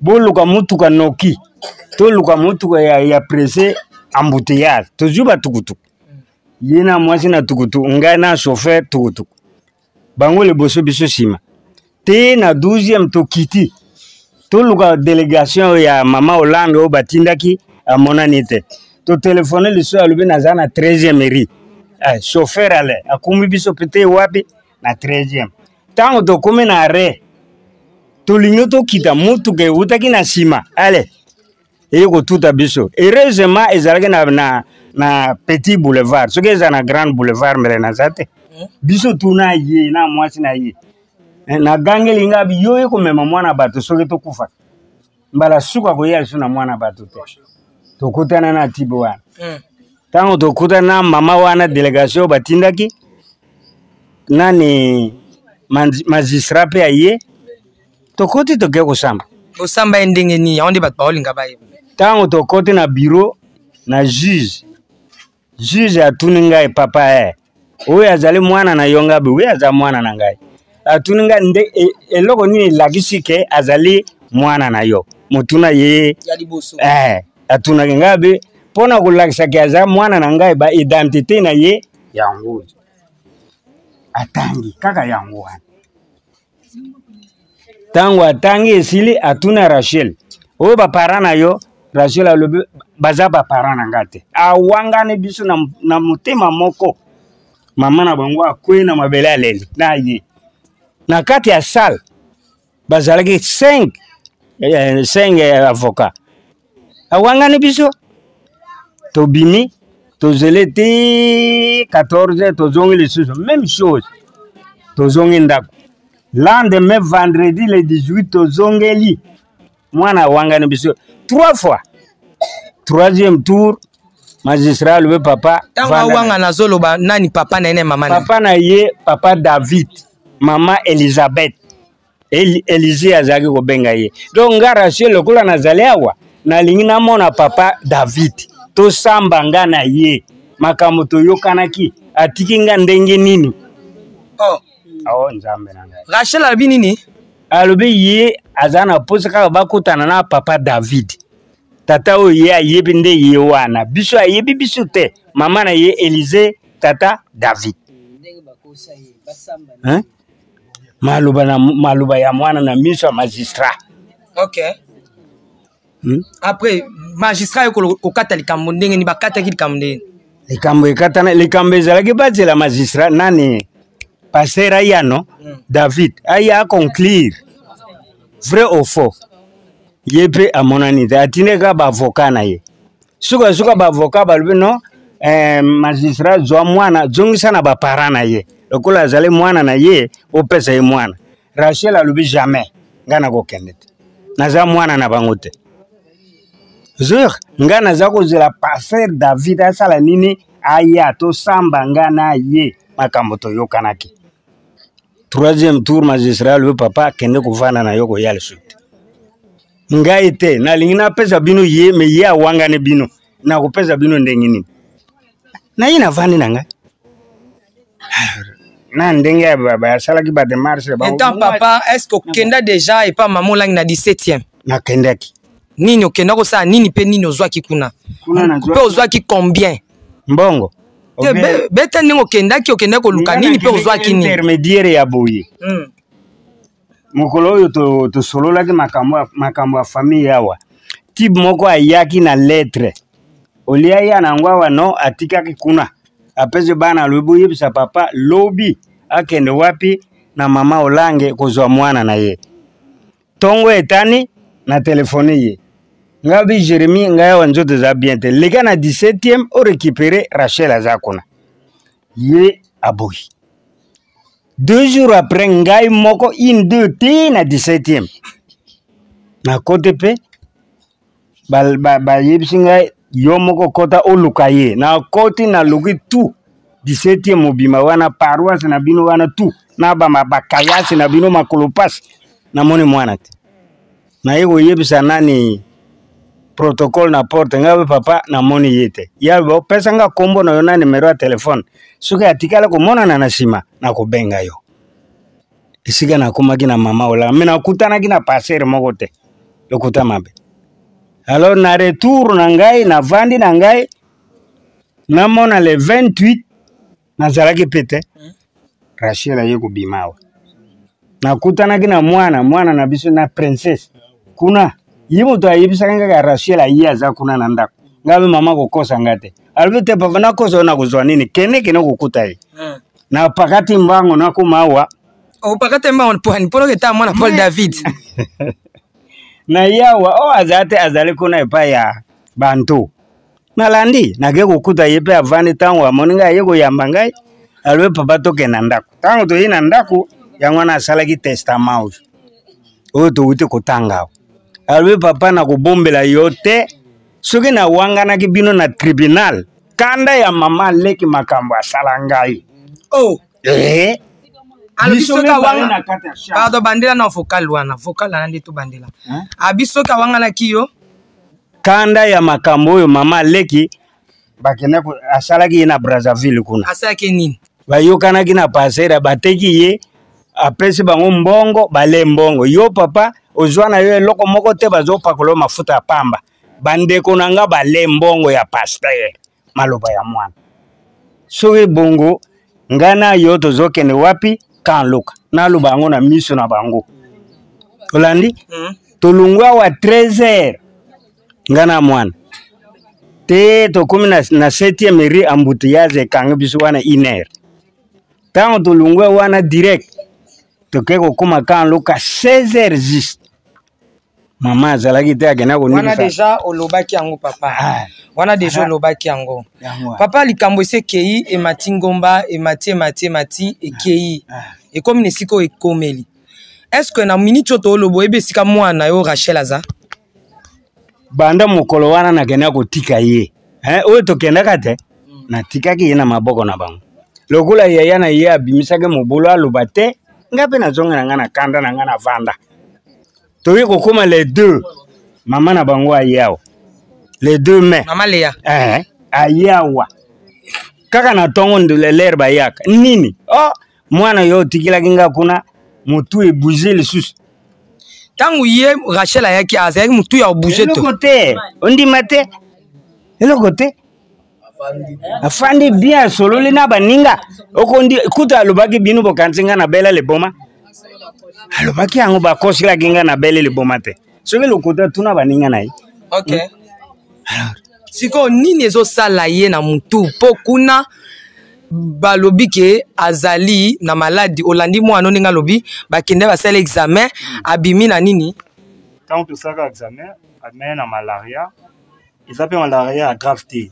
Boluka mutuka noki, toluka mutuka ya presse, embouteillage, tozwi batukutuku, ye na mwasi na tukutuku, ngai na chauffeur tukutuku, bango liboso, biso nsima, te na 12e. Tokiti, toluka délégation ya mama Hollande oyo batindaki, amonani te. Totelefone lisusu, alobi naza na 13e mairie. Eh, chauffeur ale akumbi biso pete wapi? Na 13e. Ntango tokomi na arrêt, tolingi tokita, mutuka eutaki na nsima, ale eye kotuta biso. Heureusement ezalaki na petit boulevard. Soki eza na grand boulevard, mbele naza te. Biso tuna ye na mwasi na ye. Eh, nagangeli nga bi yo ye komema mwana bato, soki tokufa mbala suka koya lisusu na mwana bato te. Tokutana na tibe wana. Ntango tokutana na mama wana, délégation batindaki nani, magistrat mpe aye, tokoti, toke kosamba. Osamba ye ndenge nini? Yango nde bato baolinga bayeba. Ntango tokoti na bureau na juge, juge atuni ngai: papa, e oyo azali mwana na yo? Ngabi oyo aza mwana na ngai. Atuni ngai nde eloko nini elakisi ke azali mwana na yo? Motuna ye ya liboso. Eh, atunaki ngai be mpo na kolakisa ke aza mwana na ngai, ba identité na ye yango atangi kaka yango wana. Ntango atangi esili, atuna Rachel: oyo baparent na yo? Rachel alobi baza baparent na ngai te. Awangani biso na motema moko. Mama na bango akwei na mabele, aleli na ye na kati ya salle. Bazalaki 5 5 avocat. Awangani biso, tobimi, tozele ti 14, tozongi lisusu, même chose, tozongi ndako. Lendemain vendredi le 18, tozongeli, mwana awangani biso trois fois. Troisième tour, magistrat alobi: papa. Ntango awanga, nazoloba nani papa na ye na mama na ye? Papa na ye, papa David, mama Elizabeth. Elize azalaki kobenga ye. Donc nga Rachel, lokola nazali awa, nalingi namona papa David, tosamba nga na ye makambo toyokanaki, atiki nga ndenge nini? Oh. Oh, Nzambe na ngai! Rachel alobi nini? Alobi ye aza na posa kaka bakutana na papa David. Tata oyo ye ayebi nde ye wana, biso ayebi biso te. Mama na ye Elise, tata David. Hein? Maloba na maloba ya mwana na miso ya magistrat. Ok. Après magistrat ye kokata likambo ndenge nini? Bakataki likambo ndenge? Likambo ekatana, likambo ezalaki bazela magistrat nani, pasteur aya no David aya aconclure vrai ou faux. Ye mpe amonani te, atindi kaka baavocat na ye. Sukasuka baavocat balobi no, magistrat zwa mwana, zongisa na baparent na ye, lokola azali mwana na ye, opesa ye mwana. Rachel alobi jamais, ngai nakokende te, naza mwana na bango te. Zur ngai naza kozela pasteur David asala nini, aya tosamba ngai na ye makambo toyokanaki. Troisième tour, magistrat alobi papa akende kovanda na yo, koya lisusu te. Ngai te, nalingi napesa bino ye, me ye awangani bino, nakopesa bino ndenge nini? Na ye navandi na ngai na ndenge basalaki bademarche. Etant papa, est ce que okenda déjà epa mama Olangi na 17e? Nakendaki. Nini okenda kosala nini mpe nini ozwaki kuna? Mpe ozwaki combien? Mbongo. Te, beta ndenge okendaki, okendaki koluka nini mpe ozwaki nini? Intermédiaire ya boye. Mokolo oyo tosololaki makambo ya famille awa, type moko ayaki na lettre, olia ya na yango awa no, atikaki kuna, apesi bana, alobi boyebisa papa lobi akende wapi na mama Olange kozwa mwana na ye. Ntongo etani, na telefone ye, ngai bi Jérémie, ngai awa nzoto eza bien te, leka na 17e orécupere Rachel aza kuna. Ye aboyi. 2 jours après, ngai moko une deux te na 17e, nakote mpe bayebisi ngai yo moko kota oluka ye. Nakoti, naluki tout 17e mobima wana, paroisse na bino wana tout na bakayasi na bino makolo pasi, namoni mwana te. Naye koyebisa nani, protocole na porte, ngai be papa namoni ye te. Ya opesa nga kombo na yo na numero ya telefone, soki atikala komonana na nsima nakobenga yo. Esika nakomaki na mama Olanga, me nakutanaki na pasere moko te, lokuta mabe. Alors na retour na ngai, navandi na ngai, namona le 28 nazalaki mpe te. Rachel aye kobima awa, nakutanaki na mwana na biso na princesse kuna. Ye moto ayebisaki kaka Rachel aye aza kuna na ndako. Ngai be mama kokosa nga te. Alobi te papa, nakosa oyo nakozwa nini? Kende, kende kokuta ye. Napakati mbango, nakoma awa. Opakati mbango mponi mpono keta mwana Paul David? Na ye awa oyo aza te, azali kuna epai ya bantu. Nalandi, nake kokuta ye mpe avandi. Ntango amoni ngai, aye koyamba ngai, alobi papa tokende na ndako. Ntango toyei na ndako, yango wana asalaki testament oyo oyo towuti kotanga awa. Alobi papa, nakobombela yo te, soki nawanganaki bino na tribunal, kanda ya mama leki makambo asala ngai. Oh. Eh? Alobi Biso soki mibale awanga na kati ya chambre. Pardon, bandela na vocal wana, vocal wana nde tobandela. Abi soki awanganaki yo. Kanda ya makambo oyo mama leki bakende asalaki ye na Brazzaville kuna. Asalaki nini? Bayokanaki na pasera, bateki ye, apesi bango mbongo, bale mbongo. Yo papa ozwa na yo eloko moko te, bazopakola yo mafuta ya pamba. Bandeko na nga bale mbongo ya pasteur. Maloba ya mwana. Soki bongo ngai na yo tozokende wapi? Kan luka naloba yango na miso na bango. Olandi? Tolongwa awa 13 heures, ngai na mwana te, tokomi na 7e rue, embouteillage ekangi biso wana une heure. Ntango tolongwa wana direct, toke kokóma kan luka 16 heures juste. Mama azalaki te, akenda Wana koningisa. Deja olobaki yango papa. Wana deja olobaki yango. Yango wana. Papa, likambo esi ekei, emati ngomba, emati, emati, emati, ekei, ekomi na esika oyo ekomeli. Est ce que na minute oyo tooloba, oyebi esika mwana na yo Rachel aza? Banda mokolo wana nakenda kotika ye, eh, oyo tokendaka te, natikaki ye na maboko na bango. Lokola yaya na ye abimisaki mobulu, aloba te, ngai mpe nazonga na ngai na kanda na ngai, na vanda. Toyei kokóma le 2, mama na bango aye awa le 2 mai. Mama Lea? Eh, aye awa kaka na ntongo lere bayaka nini, oh, mwana yo otikelaki nga kuna, motu ebouge lisusu. Ntango ye Rachel ayaki, azalaki motu ya obouge to. Eloko te, ondima te, eloko te. Afandi bien, asololi na baninga. Okondi kuta alobaki bino bokanisi nga na bela liboma. Alobaki yango bakoselaki nga na bele liboma te. Soki lokuta tuna baninga na ye. Ok. Sikoyo nini ezosala ye na mutu mpo kuna balobi ke azali na maladi? Olandi mwana ndenge alobi, bakende basala examen, abimi na nini? Ntango tosalaka examen, abimaki na malaria. Eza mpe malaria ya grave te,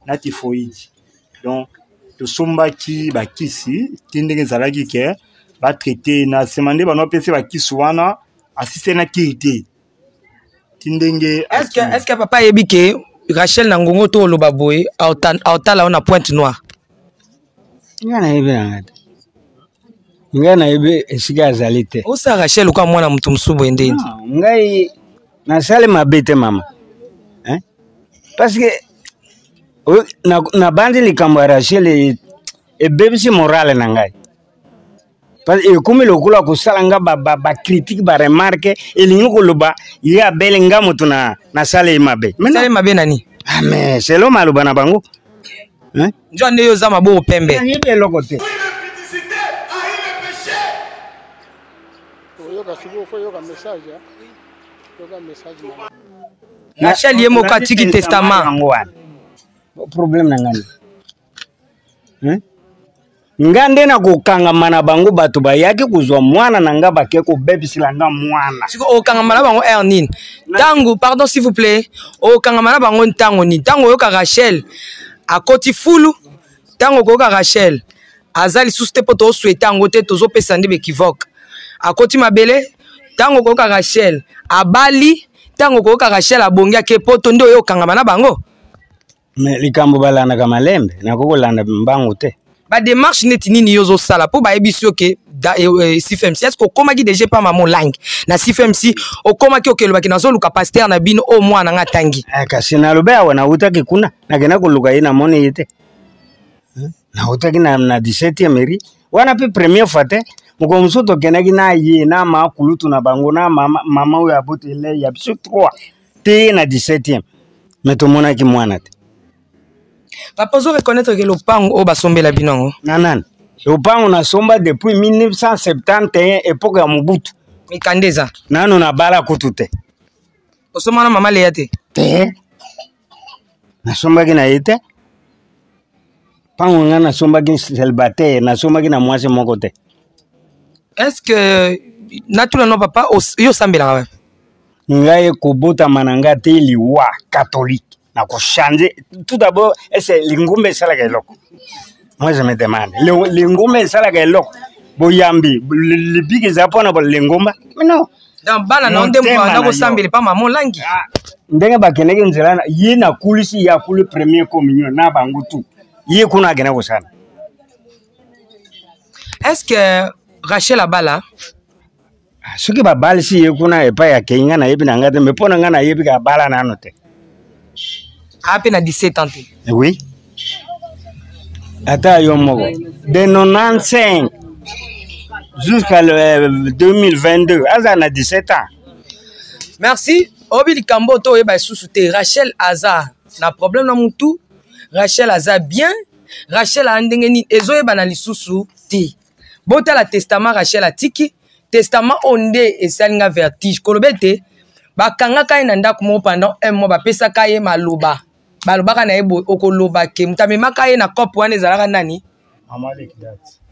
na typhoïde. Donc tosombaki bakisi te ndenge ezalaki ke batraite na nsima nde bano apesi bakisi wana, asise na kiri te ti ndenge. Est-ce que papa ayebi ke Rachel na ngongo to oloba boye aotala yo na Pointe Noire? Ngai nayebi nanga te, ngai nayebi esika azali te. Osala Rachel lokola mwana moto mosusu boye ndeni? Ngai nasali mabe te mama, hein? Parce que nabandi likambo ya Rachel ebebisi morale na ngai. Ekomi lokola kosala nga bacritique, ba baremarque, elingi koloba ye abele nga moto nasala ye mabe. Sala ye mabe nani? Ah, mais selo maloba na bango. Njo nde yo oza maboko pembe. Nayebi eloko te. Rachel ye moko atiki testament. Yango wana problème na ngai. Nga nde nakokangama na bango, bato bayaki kozwa mwana na nga, bake kobebisela nga mwana. Siko okangama na bango heure nini? Ntango, pardon, s'il vous plaît, okangama na bango ntango nini? Ntango oyoka Rachel akoti fulu, ntango okoyoka Rachel aza lisusu te, mpo tozoswete yango te, tozopesa nde baequivoque, akoti mabele, ntango okoyoka Rachel abali, ntango okoyoka Rachel abongi ake poto, nde oyo okangama na bango. Me likambo balandaka malembe, nakoki kolanda mbangu te. Bademarche neti nini yo ozosala mpo bayebisi yo ke CFMC? Est ce que okomaki deja epa mama Olangi na CFMC? Okomaki, okelobaki nazoluka paster na bino oyo mwana nga atangi? Kasi nalobi awa, nawutaki kuna, nakenda koluka ye, namoni ye te. Nawutaki na 17e mairie wana mpe première fois te. Mokolo mosusu tokendaki na ye na makulutu na bango na mama oyo abotele ya biso 3 te na 17e, me tomonaki mwana te. Papa, ozo reconnaître ke lopango oyo basombela bino yango? Na nani? Lopango nasomba depuis 1971, époque ya Mobutu. Mikanda eza? Nano nabala kutu te. Osomba na mama Leya te? Te, nasombaki na ye te. Mpango nga nasombaki célibataire, nasombaki na mwasi moko te. Est ce que natuna no papa, yo osambelaka wapi? Ngai kobotama na ngai te liwa catholique, nakochange. Tout d'abord, ese lingomba esalaka eloko? Moi je me demande, lingomba esalaka eloko? Boyambi libiki eza mpona lingomba? Mais non. Donc bana na nde banda kosambela epa mama Olangi? Ah, ndenge bakendeki nzela, ye nakulisi ye, akuli premier communion na bango tu, ye kuna akende kosala. Est ce que Rachel abala? Soki babalisi ye kuna epai akei, ngai nayebi na ngai te. Me mpo na ngai nayebi ka abala nano te. Aa mpe na 17 ans te? Oui, ata yo moko, de 95 jusqu'à le 2022, aza na 17 ans. Merci. Oyebi likambo to oyeba lisusu te, Rachel aza na problème na mutu, Rachel aza bien, Rachel aa ndenge nini, ezoyebana lisusu te. Botala testament Rachel atiki, testament oyo nde esali nga vertige. Koloba ete bakangaka ye na ndako moko pendant un mois, bapesaka ye maloba, balobaka na ye boye: okoloba ke moto amemaka ye na cope wana ezalaka nani?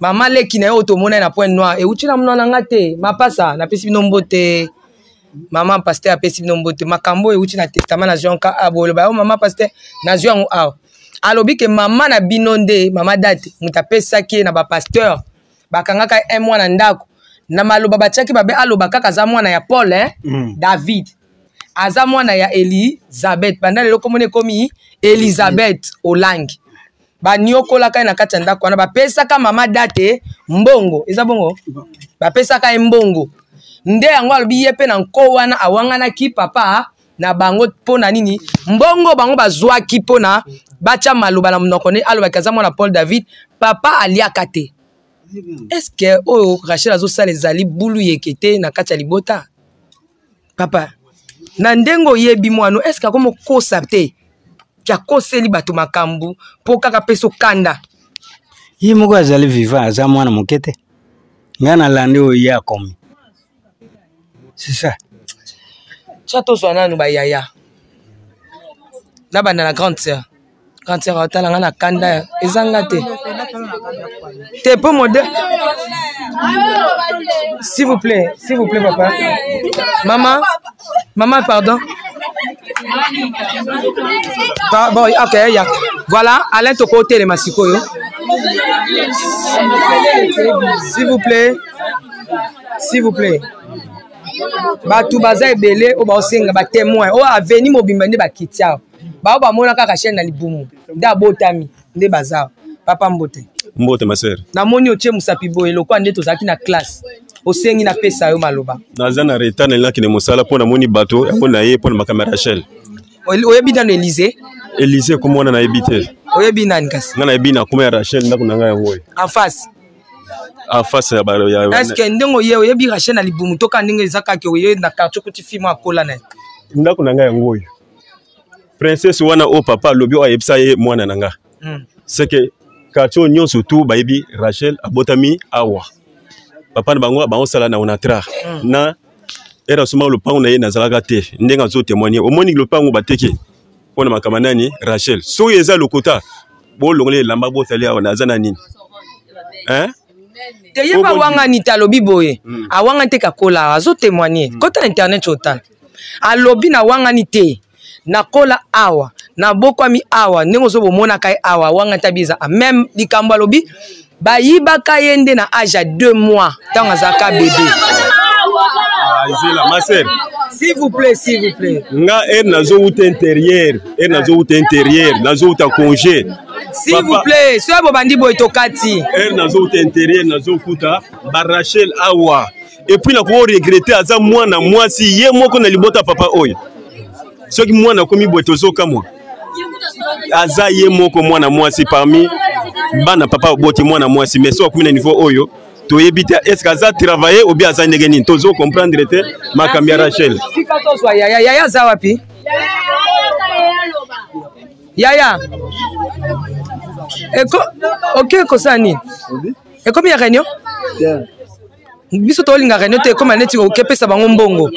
Mama leki na ye oyo tomona ye na Pointe Noire. Euti na monoko na nga te. Mapasa napesi bino mbote, mama paster apesi bino mbote. Makambo oyo euti na testament nazwi yango ka boloba yo mama paster, nazwi yango awa. Alobi ke mama na bino nde mama Date moto apesaki ye na bapasteur, bakangaka ye un mois na ndako na maloba batiaki babe aloba kaka aza mwana ya Paul, eh? David aza mwana ya Elizabeth. Banda lelo komona ekomi Elizabeth Olangi. Baniokolaka ye na kati ya ndako wana, bapesaka mama Date mbongo, eza bongo, bapesaka ye mbongo nde yango alobi ye mpe na nko wana awanganaki papa na bango. Mpo na nini mbongo bango bazwaki mpo na batya maloba na monoko ne alobaki aza mwana Paul David? Papa aliaka te. Est ce que oyo Rachel azosala ezali bulu yeke te na kati ya libota? Papa, na ndenge oyebi mwana, est ce que akomi okosa te ke akoseli bato makambo mpo kaka pesa okanda? Ye moko azali vivant, aza mwana moke te. Ngai nalandi oyo ye akomi, c'est ça. Tia tozwa nanu bayaya, nabanda na grande sœur. Grande sœur atala nga na kanda, eza nga te te mpo modèle. S'il vous plaît, s'il vous plaît, papa, maman, maman, pardon. Bon, ok, ya voilà, Alain, tokotelema sikoyo. S'il vous plaît, s'il vous plaît, bato baza ebele oyo baosenga batémoin oyo aveni mobimba nde bakiti awa, bao bamona kaka chaîne na libumu nde abotami nde baza. Papa, mbote. Mbote, ma sœur. Namoni otie mosapi boye lokola nde tozalaki na classe. Osengi napesa yo maloba. Naza na retard, nalingaki mosala mpo namoni bato yango na ye mpo na makambo ya Rachel. Oyebi nano Élysée? Élysée komona nayebi te. Oyebi nani kasi? Nga nayebi na koma ya Rachel, ndako na ngai yango oyo. En face? En face ya Est ce que ndenge oye, oyebi Rachel na libumu to kaka ndenge eza kaka oye na quartier okuti fille moko akola na ye? Ndako na ngai yango oyo. Princesse wana oyo papa alobi, oyo ayebisa ye mwana na nga, c'est que quartier oyo nyonso tu bayebi Rachel abotami awa. Papa na bango baosala na Onatra. Na ere asomaka lopango na ye, nazalaka te. Ndenge azotémoigne, omoni lopango bateki mpo na makambo nani? Rachel. Soki eza lokuta, bolongoli elamba botali awa, naza na nini, hein? Te, ye mpe awangani te, alobi boye, awangani te kakola, azotémoigne. Kota na internet otala, alobi nawangani te, nakola awa, nabokwami awa, ndenge ozo bomonaka ye awa, awangani te. Abi eza même likambo alobi, bayibaka ye nde na age ya 2 mois, ntango azalaka bébé. Zela, ma sœur. S'il vous plaît, s'il vous plaît. Nga ere nazowuta intérieur, ere nazowuta intérieur, nazowuta congé. S'il vous plaît, soki bobandi boye, tokati. Ere nazowuta intérieur, nazokuta barachel awa, et puis nakoki regretter, aza mwana mwasi ye moko na libota. Papa oyo, soki mwana akomi boye, tozokamwa. Aza ye moko mwana mwasi parmi bana papa oboti, mwana mwasi, mais so akomi na niveau oyo, toyebi te est ce que aza travaille obi aza ndenge nini, tozo comprendre te makambo ya Rachel. Tika tozwa yaya. Yaya aza wapi? Yaya, eko oke kosala nini? Ekomi ya réunion, biso tolinga réunion te, ekoma neti okepesa bango mbongo.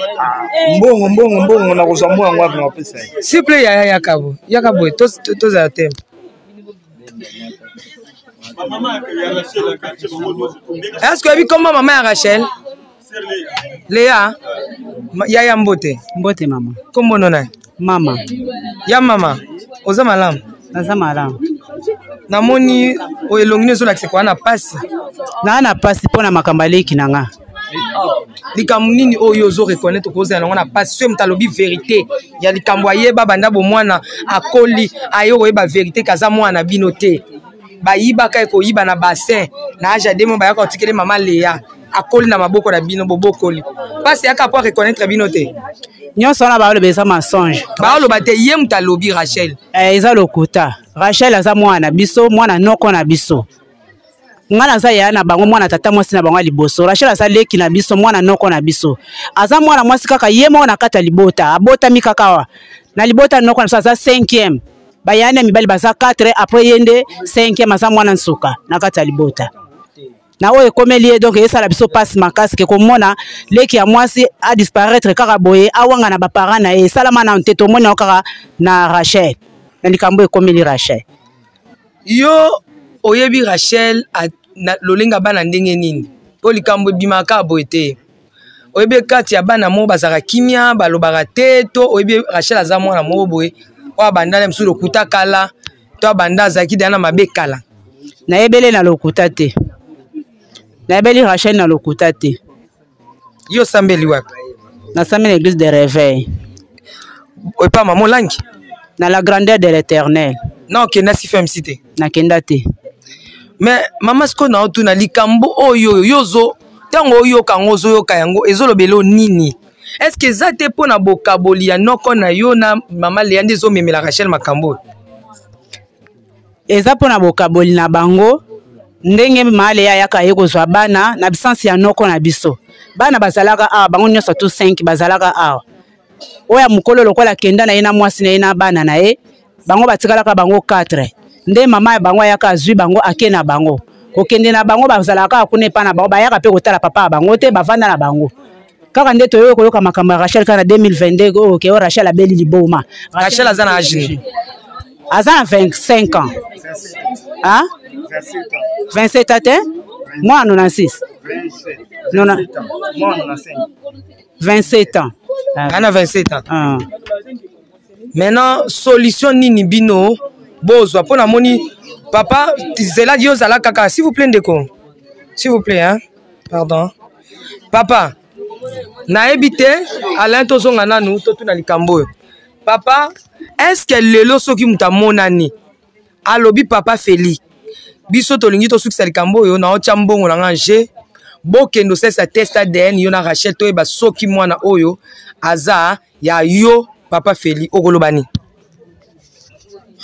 Mbongo, mbongo, mbongo, nakozwa mbongo yango wapi? Napesa ye. S'il plaît, yaya, yaka boye, yaka boye, tozala te. Est ce que oyebi kombo mama ya Rachel Lea? Yaya, mbote. Mbote, mama. Kombo no nani? Mama. Ya mama, oza malamu? Naza malamu. Namoni oyo elongi no ezolakisa kwa na pasi. Naa na pasi mpo na makambo aleki na nga. Likambo nini oyo ozo reconnaître kozala nango na pasi? Soki moto alobi vérité ya likambo, ayeba banda bomwana, akoli, aye koyeba vérité kaza mwana na bino te, bayibaka ye koyiba na bassin na age ya demo, bayaka kotikele mama Leya, akoli na maboko na bino, bobokoli, mpasi yaka po areconnaître bino te. Nyonso wana baoloba eza mensonge. Baoloba te, ye moto alobi Rachel. Eh, eza lokuta. Rachel aza mwana na biso, mwana noko na biso. Nga naza yaya na bango, mwana tata mwasi na bango ya liboso. Rachel aza leki na biso, mwana noko na biso. Aza mwana mwasi kaka ye moko na kati ya libota, abotami kaka awa na libota noko na biso. Aza 5e, bayaya na mibali baza 4, après ye nde 5e. Aza mwana nsuka na kati ya libota na oyo ekomeli ye. Donc esala biso mpasi makasi ke komona leki ya mwasi adisparaître kaka boye, awanga na baparent na ye. Esalama nanu te, tomoni yango kaka na Rachel, na likambo ekomeli Rachel. Yo oyebi Rachel na lolenga bana ndenge nini? Mpo likambo ebimaka boye te. Oyebi kati ya bana moko bazalaka kimia, balobaka te, to oyebi Rachel aza mwana moko boye oyo abanda na mosusu lokuta kala, to abanda azalaki deya na mabe kala? Nayebele na lokuta te, nayebeli Rachel na lokuta te. Yo osambeli wapi? Nasambeli na église de réveil. Epa mama Olangi? Na la grandeur de l'Éternel. Na okenda CFMC te? Nakenda te. Mais mama, sikoyo na otuna likambo oyo yo ozo, ntango oyoka yango, ozoyoka yango, ezolobela o nini? Est ce que eza te mpo na bokaboli ya noko na yo na mama Lea nde ezomemela Rachel makambo oyo? Eza mpo na bokaboli na bango, ndenge mama Lea ayaka ye kozwa bana na absence ya noko na biso. Bana bazalaka awa, bango nyonso tu 5 bazalaka awa. Oyo ya mokolo lokola akenda na ye na mwasi na ye na bana na ye, bango batikalaka bango 4. Nde mama ya bango ayaka azwi bango ake na bango. Kokende na bango bazalaka kaka kuna epa na bango, bayaka mpe kotala papa ya bango te, bavanda na bango. Kaka nde toyoki koyoka makambo ya Rachel kaka na 2022 oyo ke oyo Rachel abeli liboma. Rachel aza na age nini? Aza na 25 ans. Hein? 27 ans te? Mwana 96. Nona 27 ans. Ana 27 ans. Ah. Maintenant solution nini bino bozwa mpo namoni papa zela yo ozala kaka s'il vous plaît ndeko. S'il vous plaît hein. Pardon. Papa nayebi te Alain tozonga nanu totuna likambo oyo. Papa est-ce que lelo soki moto amonani alobi papa Félix biso tolingi tosukisa likambo oyo naotya mbongo na nga je bokende osalisa test ADN yo na Rachel toyeba soki mwana oyo aza ya yo papa Félix okoloba nini?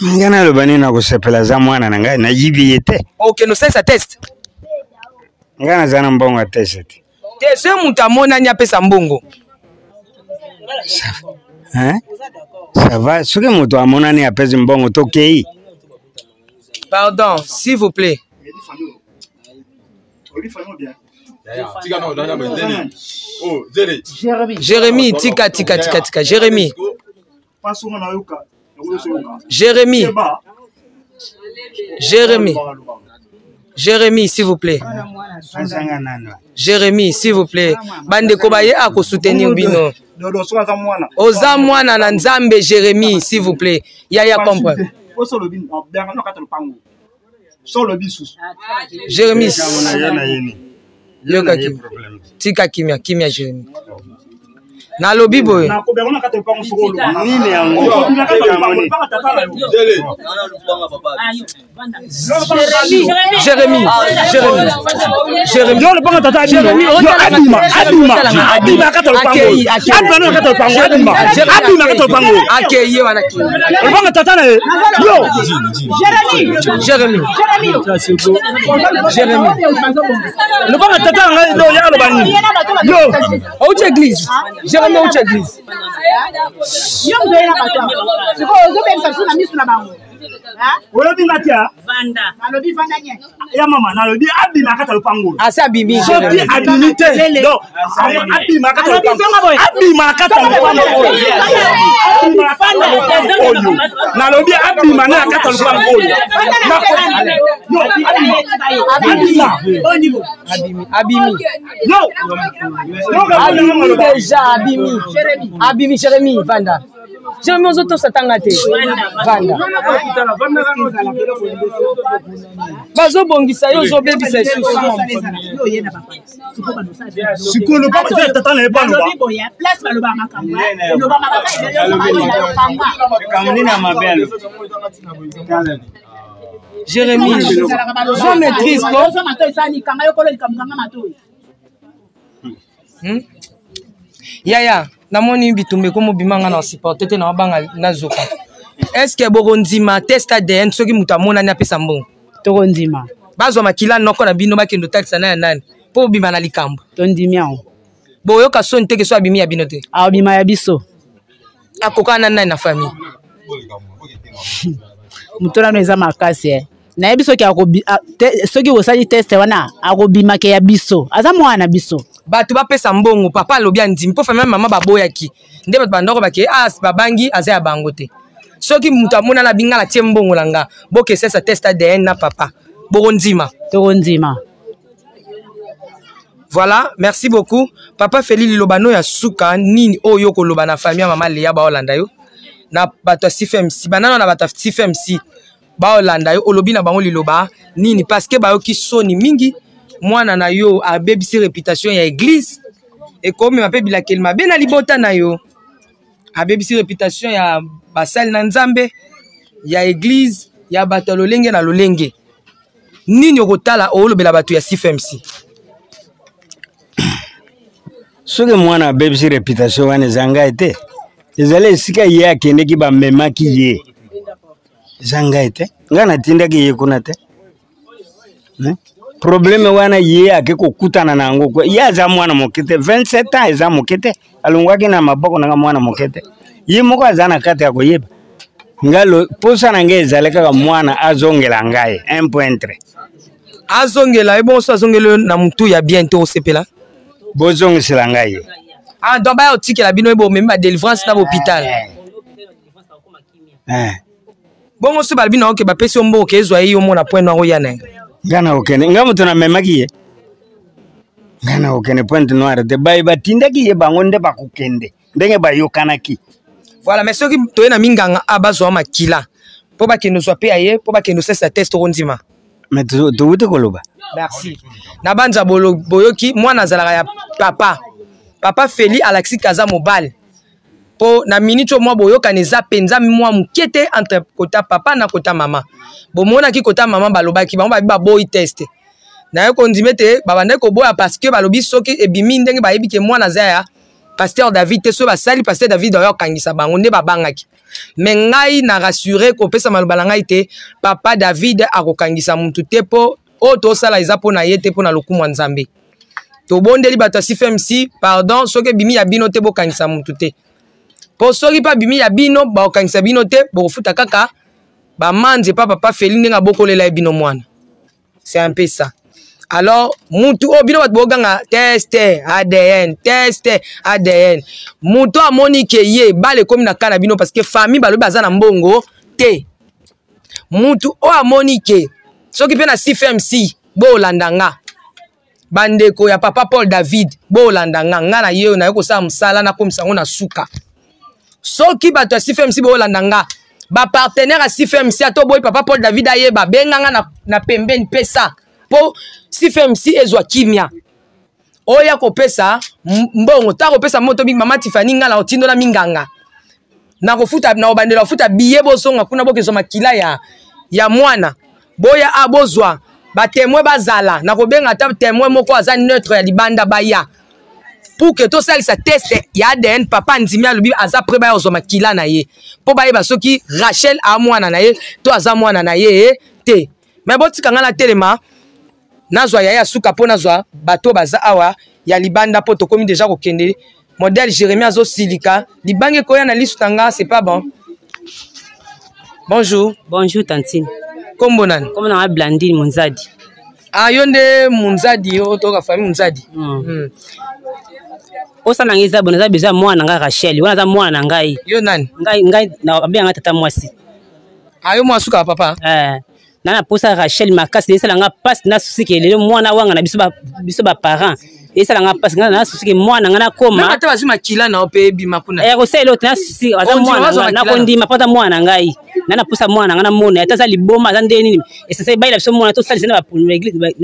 Ngai naloba nini? Nakosepela, aza mwana na ngai, nayibi ye te. Okende osalisa test? Ngai naza na mbongo ya test te. Te, soki moto amonani apesa mbongo. Hein? Ça va, soki moto amonani apesi mbongo tokei. Pardon, s'il vous plaît. Jérémie, tika tika tika tika Jérémie. Jérémie. Jérémie. Jérémie, s'il vous plaît. Jérémie, s'il vous plaît. Bandeko baye ako soutenir bino. Oza mwana na Nzambe Jérémie, s'il vous plaît. Yaya comprend. Jérémie. Yoka kimia. Tika kimia, kimia Jérémie. Nalobi boye. Nini yango? Jérémie, Jérémie, Jérémie. Yo lopanga tata Jérémie, yo abima, abima, abima kata lopango. Abima na kata lopango, abima. Abima kata lopango. Akei wana akei. Lopanga tata na ye. Yo. Jérémie. Jérémie. Jérémie. Lopanga tata na ngai, yo ya loba nini? Yo. Outi église. Jérémie outi église. Yo moto oyela bato awa. Sikoyo ozobebisa biso na miso na bango. Olobi nga te nalobi vanda nye ya mama, nalobi abima kata lopango. Asi abimi. Soki abimi te, donc abima kata lopango, abima kata lopango oyo, abima kata lopango oyo, nalobi abima na kata lopango oyo. Yo abima, abima, abimi, yo abimi déjà, abimi, abimi. Jérémie, vanda. Jérémie ozotosa tanga te, vanda. Bazobongisa yo, ozobebisa lisusu. Sikoyo lopango eza ya tata na ye, baloba Jérémie, zwa maîtrise ko. Yaya, namoni bitumba ekomobima, nga na supporte te, na mabanga nazoka. Est ce que bokondima test ADN soki moto amonani apesa mbongo? Tokondima. Bazwa makila noko na bino, bakende otalisa na ya nani mpo obima na likambo. Tondimi yango. Boyoka soni te ke so abimi ya bino te? Abima ya biso. Akokana na nani na famille? Moto nano eza makasi eh. Nayebi soki soki osali test wana akobimake ya biso, aza mwana na biso. Bato bapesa mbongo, papa alobi andimi mpo famille mama baboyaki nde bato bandoko bake ah, babangi aza ya bango te. Soki moto amonana binga na tie mbongo na nga, bokesesa test ADN na papa, bokondima? Tokondima. Voilà, merci beaucoup papa Feli. Liloba no ya suka nini oyo koloba na famille ya mama Leya baolanda yo, na bato ya CFMC banano, na bato ya CFMC baolanda yo, olobi na bango liloba nini? Parce que bayoki soni mingi, mwana na yo abebisi réputation ya église, ekomema mpe bilakeli mabe na libota na yo. Abebisi réputation ya basali na Nzambe, ya église, ya bato ya lolenge na lolenge. Nini okotala olobela bato ya CFMC? Soki mwana abebisi réputation wana, eza ngai te, ezali esika ye akendeki, bamemaki ye, eza ngai te, ngai natindaki ye kuna te. Problème wana ye ake kokutana na yango kwa ye aza mwana moke te, 27 ans eza moke te, alongwaki na maboko na nga mwana moke te, ye moko aza na kati ya koyeba nga posa na ngai ezali kaka mwana azongela ngai un point tre. Azongela ye bongo, so azongeli yo na motu ya bien te, osepela? Bozongisela ngai ye. Ah, donc baya otikela bino ye, bomemi ba délivrance na bahôpital. Eh. Bongo so balobi na oke bapesi yo mbongo ke ezwa ye, yo mona point noir oya na ye? Nga na kokende, nga moto namemaki ye, nga na kokende pointe noire te. Baye batindaki ye, bango nde bakokende ndenge bayokanaki. Voilà, mais soki toye na minganga a bazwa makila mpo bakende ozwa mpe ya ye, mpo bakende osalisa test, okondima? Mais towuti koloba. Merci. Na banza boyoki, mwana azalaka ya papa. Papa Feli alakisi kaza mobali mpo na minute oyo mwa boyokani eza mpenza mwa moke te entre kota papa na kota mama. Bomonaki kota mama balobaki, bango babi baboyi test naye kondima ete babandaki koboya parce que balobi soki ebimi ndenge bayebi ke mwana aza ya pasteur David te, soki basali pasteur David ayo akangisa bango, nde babangaki. Me ngai na rassure kopesa maloba na ngai te, papa David akokangisa mutu te, mpo oyo tosala eza mpo na ye te, mpo na lokumu ya Nzambe. Tobondeli bato ya CFMC pardon, soki ebimi ya bino te, bokangisa mutu te, mpo soki mpe abimi ya bino, bakokangisa bino te, bokofuta kaka bamanzi epa papa Feli ndenge abokolela ye bino mwana. C'est un peu ça. Alors mutu oyo bino bato boganga test ADN, test ADN, mutu amoni ke ye bale ekomi na ka na bino parce que famille balobi baza na mbongo te. Mutu oyo amoni ke soki mpe na CFMC, bolanda nga, bandeko ya papa Paul David, bolanda nga, nga na ye oyo naye kosala mosala, nakomisa yango na suka. Soki bato ya CFMC bolanda nga, bapartenaire ya CFMC, ata oboyi papa Paul David ayeba, benga nga na pembeni, pesa mpo CFMC ezwa kimia. Oya kopesa mbongo ta kopesa moto mingi, mama Tifani, nga na otindola minganga, nakofuta, na obandela kofuta biye, bozonga kuna, bokezwa makila ya mwana, boya a bozwa batémoin, bazala nakobenga ata témoin moko aza neutre ya libanda, baya pour que tosalisa test ya ADN. Papa andimi, alobi aza prêt, baya kozwa makila na ye mpo bayeba soki Rachel a mwana na ye to aza mwana na ye te. Me botika ngai natelema, nazwa yaya suka mpo nazwa bato baza awa ya libanda, mpo tokomi deja kokende. Modèle Jérémie azosilika, libanga ekoya na lisu na nga, c'est pas bon. Bonjour. Bonjour tantine. Kombo nani? Kombo na nga Blandine Munzadi. Ah, yo nde Munzadi, yo toka famille Munzadi. Osala ngai eza boye, naza besoin ya mwana na ngai Rachel, wana aza mwana na ngai. Yo nani? Ngai abenga ngai tata mwasi. Ah, yo mwana suka ya papa? Eh. Na na posa Rachel makasi, esala nga pasi na susi ke lelo mwana wanga na biso ba biso ba parents. Esala nga pasi nga na susi ke mwana nga nakoma. Même ata bazwi makila na yo mpe ebima kuna. Eh, kosala eloko te, na susi aza Ondima mwana bazwa nga, makila na- nakondima mpo aza mwana na ngai. Na na posa mwana nga namona ata aza liboma, aza ndenge nini, esasa ebayela biso mwana, tosalisa na ba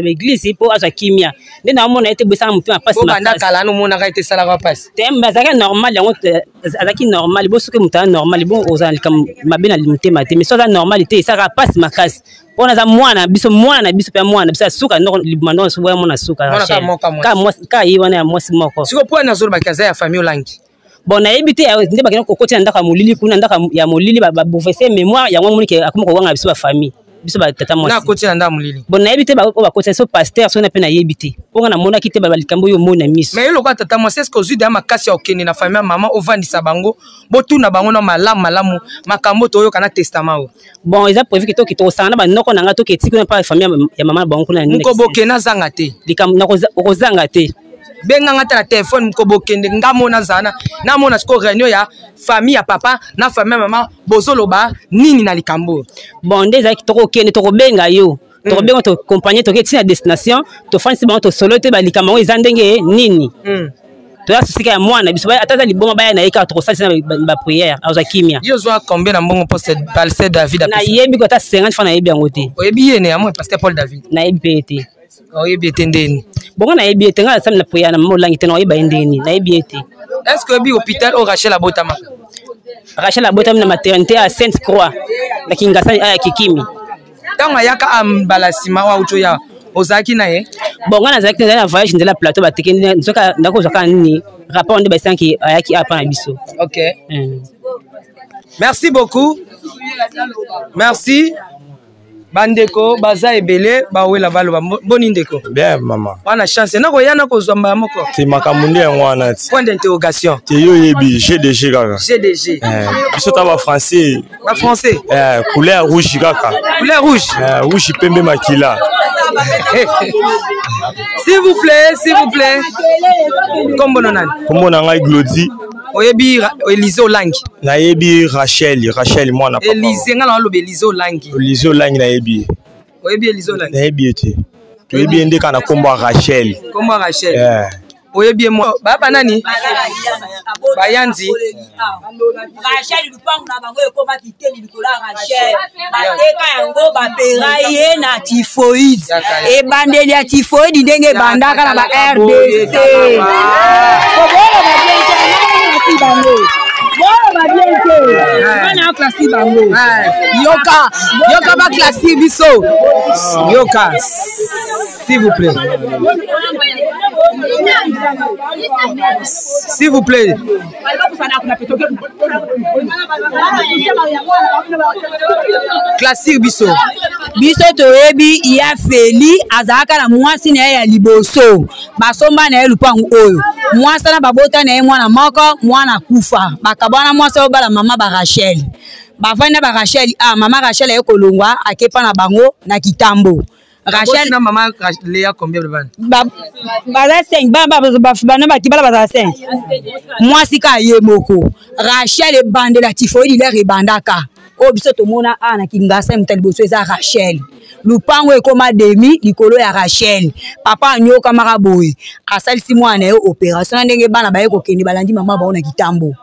église mpo azwa kimia. Nde naomona ye te, boye esala motema pasi Bobanda makasi. kala anomonaka ete esalaka pasi. Te, mais azalaki normal yango te, azalaki normal bo soki moto aza normal bo ozala likambo mabe na motema te, mais so aza normal te, esalaka pasi makasi mpona aza mwana biso, mwana na biso mpe mwana na biso ya suka, noko libuma ndoko soki boya mwana suka. Mwana kaka Rachel. moko ya mwasi. Kaka mwasi, kaka ye wana ya mwasi moko. Sikoyo mpo wana azolobaki aza ya famille Olangi. Bon, nayebi te nde bakenda kokotela ndako ya molili kuna, ndako ya molili babouverse mémoire yango, amoni ke akoma kowanga biso bafamille, biso batata mwasi. Na akoti na ndako ya molili. Bon, nayebi te oyo bakotela so pasteur so na mpe nayebi te, mpo nga namonaki te balikambo oyo omoni na miso. Mais yo lokola tata mwasi, est-ce que ozwi deya makasi ya kokende na famille ya mama, ovandisa bango, botuna bango na malamu malamu makambo toyoka na testament oyo? Bon, eza prévu ke toke tokosanga na banoko na nga, toke tiki kuna mpa famille ya mama na bango kuna. Moko bokende azanga te. Likambo okozanga te. Benganga ata na telefone, moko bokende, nga mona azala namona sikoyo réunion ya famille ya papa na famille ya mama, bozoloba nini na likambo oyo? Bon, nde ezalaki tokokende, tokobenga yo, tokobenga, tokompagne, toke ntina destination, tofandisi bango, tosolo te balikambo yango eza ndenge nini. Toya sosika ya mwana biso, ata aza liboma, baya na ye kaka, tokosalisa na baprière, azwa kimia. Yo ozwa combien na mbongo poste pasteur David apesa? Nayebi ko ata 50 francs nayebi yango te. Oyebi ye ne ya moi pasteur Paul David? Nayebi mpe ye te. Oyebi ye te ndeni? Bongo nayebi ye te, ngai nasali na prière na mama Olangi te, nakoyeba ye ndeni, nayebi ye te. Est ce que oyebi hôpital oyo Rachel abotama? Rachel abotami na maternité ya Sainte Croix na Kingasani aya Kikimi. Ntango ayaka a mbala nsima oyo auti oya, ozalaki na ye? Bon, ngai nazalaki, nazali na voyage nzela plateau, bateke nzoka nakozwa kaka nini rapport nde baesanki ayaki apa na biso. Ok. Merci beaucoup, merci. Bandeko baza ebele bawela baloba boni ndeko. Bien mama. Wana chance nakoya nakozwa mbala moko. Te makambo nde yango wana ti. Point d'interrogation. Te yo oyebi GDG kaka. GDG. Eh, biso ta ba français. Ba français. Eh, couleur rouge kaka. Couleur rouge. Eh, rouge pembe makila. S'il vous plaît, s'il vous plaît. Kombo na nani? Kombo na ngai Glody. Oyebi Elise Olangi? Nayebi Rachel, Rachel mwana papa. Elise nga na oloba Elise Olangi. Elise Olangi nayebi ye. Oyebi Elise Olangi? Nayebi ye te. Toyebi ye nde kaka na kombo ya Rachel. Kombo ya Rachel. Yeah. Oyebi ye mwa baba nani? Bayanzi. Rachel lupangu na bango ekoma kiteni likolo ya Rachel. Bateka yango bapera ye na typhoïde. Ebandeli ya typhoïde ndenge ebandaka na ba RDC. Koboloba bien te, ngai bango. Boloba bien te. Ngai na klasi bango. Yoka, yoka ba klasi biso. Yoka. S'il vous plaît. S'il vous plaît. Classique biso. Biso toyebi ya Feli azalaka na mwasi na ye ya liboso, basomba na ye lupangu oyo mwasi wana babota na ye mwana moko, mwana kufa, bakabwana mwasi oyo bala mama ba Rachel, bavandi na ba Rachel. Ah, mama Rachel aye kolongwa akepa na bango na kitambo. Rachel na mama Léa combien de bana? Baza 5 bana bana bakibala bazala 5. Mwasi ka ye moko. Rachel ebandela typhoïde lere ebandaka. Oyo biso tomona awa na Kingasa moto ya liboso eza Rachel. Lupango ekoma demi likolo ya Rachel. Papa anyokamaka boye. Asalisi mwana na ye opération na ndenge bana baye kokende balandi mama bango na kitambo.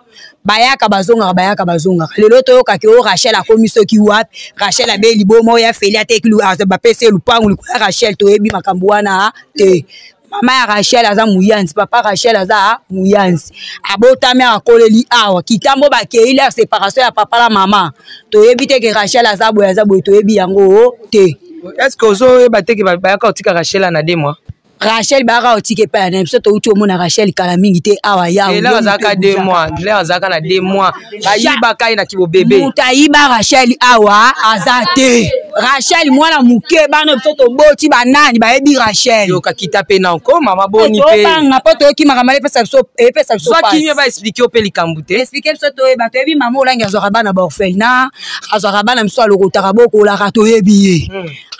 Bayaka bazongaka, bayaka bazongaka. Lelo toyokaki oyo Rachel akomi soki wapi, Rachel abeli liboma oyo afeli ateki bapesi ye lupangu likolo ya Rachel. Toyebi makambo wana te. Mama ya Rachel aza muyanzi, papa Rachel aza muyanzi, abotami akoleli awa kitambo, bakei leur séparation ya papa na mama. Toyebi te ke Rachel aza boye, aza boye, toyebi yango te. Est-ce que ozoyeba te ke bayaka kotika Rachel na 2 mois? Rachel bayaka kotika epai na biso, touti omona Rachel kala mingi te awa ya Lelo azalaka 2 mois, lelo azalaka na 2 mois, bayibaka ye na kibobebe. Moto ayiba Rachel awa aza te. Rachel mwana moke, bana biso toboti banani bayebi Rachel. Yoka kita pe na nko mama boni pe. Tobanga po toyoki makambo epesa biso, epesa biso pasi. Soki ba expliquer pe likambo te. Expliquer biso toyeba, toyebi mama Olangi azwaka bana ba orphelinat, azwaka bana biso alokotaka bokolaka, toyebi ye.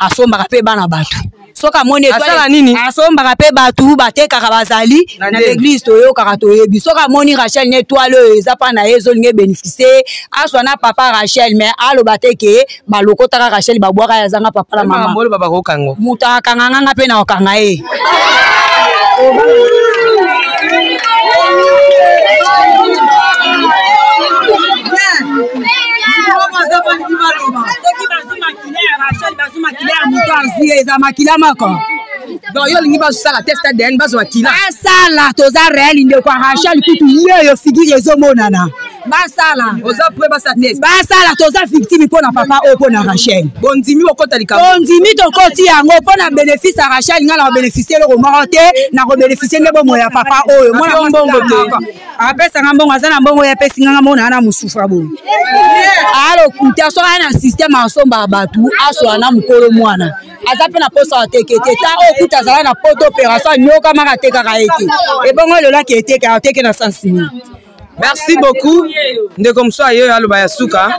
Asombaka pe bana bato. Soki amoni asala nini? Asombaka mpe bato batekaka bazali na l'église, toyokaka toyebi. Soki amoni Rachel na étoile oyo eza mpa na ye ezolinga ebénéficie, aswa na papa Rachel, mais aloba te ke balokotaka Rachel babwaka ye azanga papa na mama. Moto akanga nganga mpe na kokanga ye. Eza makila moko. Donc yo olingi basala test ADN, bazwa makila. Basala, toza réel ndeko ya Rachel kutu yeyo figure ezomonana. Basala. Oza prêt basala test? Basala, toza victime mpo na papa oyo, mpo na Rachel. Bondimi okota likambo. Bondimi tokoti yango mpo na bénéfice ya Rachel, ngai na kobénéficie eloko moko te, na kobénéficie nde bomoi ya papa oyo. Mwana mbongo te. Apesanga mbongo, aza na mbongo oyo apesi nganga mbongo na na mosufa boye. Alokuta soki aya na système asombaka bato, aswala na mokolo mwana aza mpe na posa ateke te. Ta oyo kuta azala na poto opération anyokamaka atekaka ye te, ebongo lelo ake eteka ateke na sens nini? Merci beaucoup ndeko mosusu aye aloba ya suka.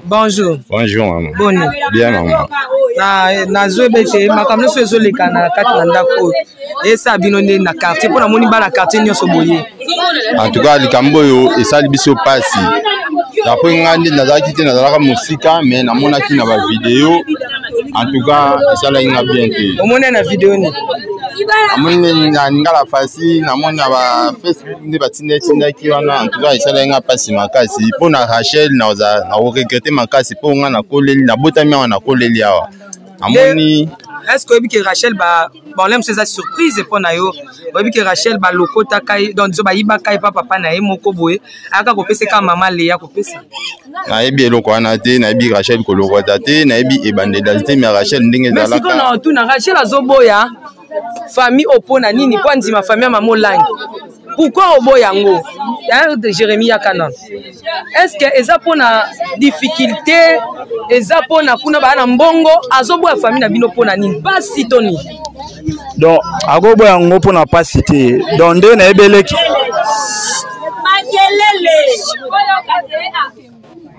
Bonjour. Bonjour maman. Boni. Bien maman. Na nazoyeba ete makambo nyonso ezoleka na kati na ndako oyo esala bino nde na quartier, mpo namoni bana quartier nyonso boye. En tout cas likambo oyo esali biso pasi. D'après ngai nde nazalaki te, nazalaka mosika, mais namonaki na ba video. En tout cas esalaki nga bien te. Omoni na video nini? Namoni na Lingala fasi, namoni na ba Facebook nde batindaki wana. En tout cas esalaki nga mpasi makasi mpo na Rachel, nakoregrete makasi mpo nga nakoleli, nabotami awa, nakoleli awa, namoni. Est-ce que oyebi ke Rachel ba bon lem eza surprise mpo na yo? Oyebi ke Rachel balokotaka ye, donc disons bayibaka ye pa papa na ye moko boye, ayaka kopesa kaka mama Leya kopesa. Nayebi eloko wana te, nayebi Rachel kolokota te, nayebi ebandela te, mais Rachel ndenge ezalaka. Mais sikoyo na otuna, Rachel azoboya famille opo na nini? Po andima famille ya mama Olangi, pourquoi oboya yango? Jérémie yaka nano, est ce que eza mpona difficulté, eza mpona kuna baya na mbongo, azoboya famille na bino mpona nini? Pasi to nini? Donc akoboya yango mpona pasi te. Donc nde nayebeleki,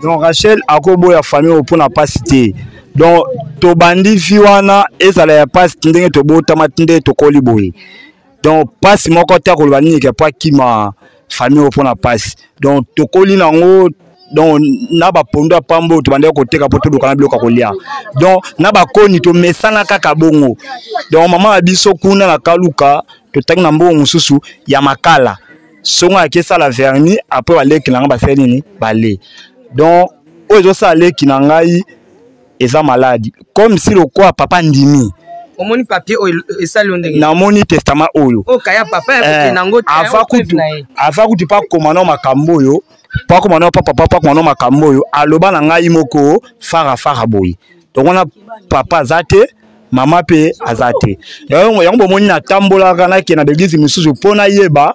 donc Rachel akoboya famille oyo mpona pasi te. Donc tobandi vi wana ezala ya pasi ndenge tobotama ti nde tokoli boye. Donc pasi moko te akoloba nini ke po akima famille oyo mpona pasi. Donc tokoli nango, donc na bapondo ya pamba oyo tobandaki koteka mpo toluka na biloko ya kolia, donc na bakoni tomesana kaka bongo. Donc mama na biso kuna na Kaluka, totangi na mbongo mosusu ya makala, songo ayaki esala vernis. Après baleki na ngai basali nini bale. Donc oyo ezosala leki na ngai eza maladi, comme si lokola papa ndimi. Omoni papier oyo esali yo ndenge? Namoni testament oyo. Oyo kaya papa ya kokende yango te. Ava kutu, ava kutu pa koma no makambo oyo, pa koma no papa, pa koma no makambo oyo aloba na ngai moko fara fara boye. Donc wana papa aza te, mama mpe aza te. Yango bomoni natambolaka, nakende na baeglise mosusu mpo nayeba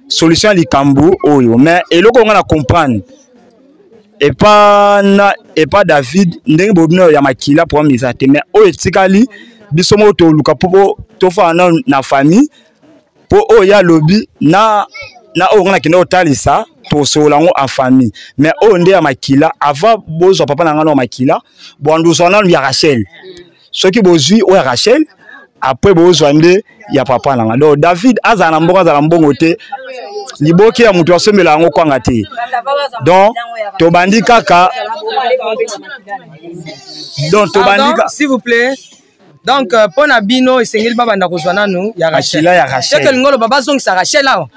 solution ya likambo oyo. Mais eloko nga na comprendre epa na epa David, ndenge bobino ya makila, problème eza te. Mais oyo etikali biso moko toluka mpo tofana nano na famille, mpo oyo ye alobi na oyo nga nakende kotalisa, tosolola yango en famille. Mais oyo nde ya makila, avant bozwa papa na ngai na makila, bwanda ozwa nanu ya Rachel. Soki bozwi oyo ya Rachel, après bozwa nde ya papa na nga. Donc David azala na mbongo, azala mbongo te, liboke ya moto asombela yango kwanga te. Donc tobandi kaka, donc tobandi. S'il vous plaît. Donc mpo na bino esengeli babanda kozwa nanu ya Rachel. Ya Rachel. Soki olingi oloba bazongisa Rachel awa.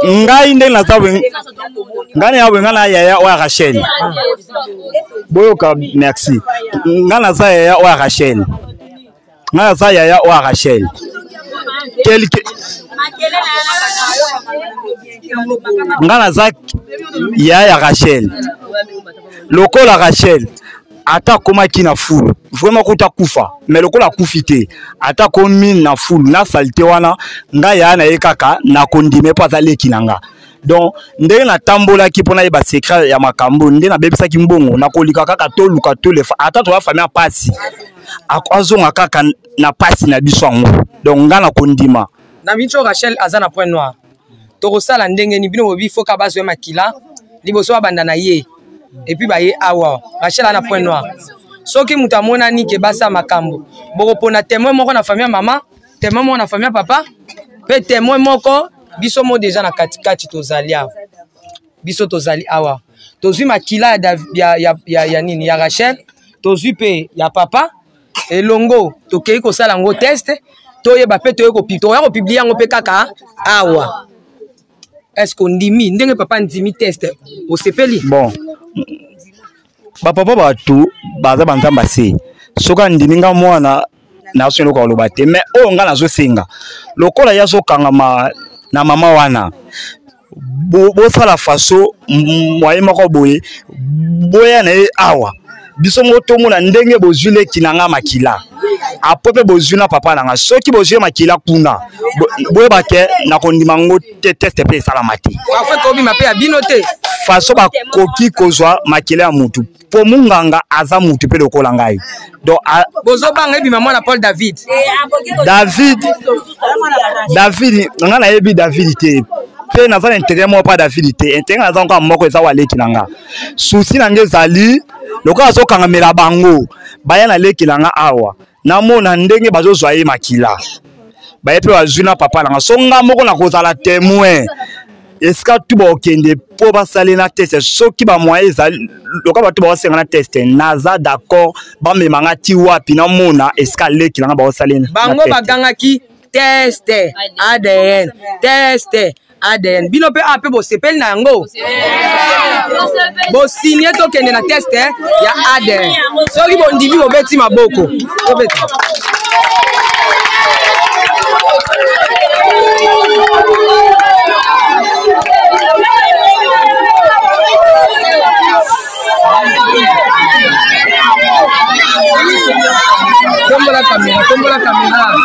Ngai nde naza boye, ngai na boye, ngai na yaya oyo ya Rachel. Boyoka, merci. Ngai naza yaya oyo ya Rachel, ngai naza yaya oyo ya Rachel. Quelque ngai naza yaya ya Rachel. Lokola Rachel ata akomaki na fulu, vraiment kuta akufa, mais lokola akufi te, ata akomi na fulu na salite wana, ngai yaya na ye kaka nakondima mpo aza leki na nga. Donc ndenge natambolaki mpo nayeba secret ya makambo, nde nabebisaki mbongo, nakolika kaka toluka tolefa. Ata toya famille ya pasi, azonga kaka na pasi na biso yango. Donc ngai nakondima. Na miso Rachel aza na point noir, tokosala ndenge ni bino bobi foka bazwa makila liboso babanda na ye et puis baye awa. Rachel aza na point noir. Soki moto amonani ke basala makambo, bokopona témoin moko na famille ya mama, témoin moko na famille ya papa, mpe témoin moko biso mo deja na katikati. Tozali awa, biso tozali awa, tozwi makila ya, ya, ya, ya, ya nini, ya Rachel, tozwi mpe ya papa elongo, tokei kosala yango test, toyeba mpe toye tokoya kopublier yango mpe kaka awa. Est ce que ondimi ndenge papa ndimi test? Osepeli? Bon, bapapa bato baza banzambe ase. Soki andimi, nga mwana naso eloko aloba te. Mais oyo nga nazosenga, lokola ye azokangama na mama wana, bosala faso moye moko boye, boya na ye awa, biso moko tomona ndenge bozwi leki na nga makila, apres mpe bozwi na papa na nga. Soki bozwi makila kuna, boyeba ke nakondima yango te, test mpe esalama te. Parfois kobima mpe ya bino te. Faso bakoki kozwa makila ya mutu, mpo munganga aza mutu mpe lokola ngai. Donc bozobanga ebima mwana Paul David. David, David ngai nayebi David te, mpe naza na intérêt moko mpa David te. Intérêt naza kaka moko, eza waleki na nga. Susi na nga ezali lokola azokangamela bango, baya na leki na nga awa, namona ndenge bazozwa ye makila, baye mpe bazwi na papa na nga. So nga moko nakozala témoin esika tu bakokende mpo basali na test. Soki bamoyen ezali, lokola bato bakosenga na test, naza d'accord, bamema nga ti wapi, namona esika leki na nga bakosali. Bango bagangaki test ADN, test ADN. Bino mpe awa mpe bosepeli na yango, bosigne tokende na test ya ADN. Soki bondimi, bobeti maboko, tobeta. Tombola kamera, tombola kamera.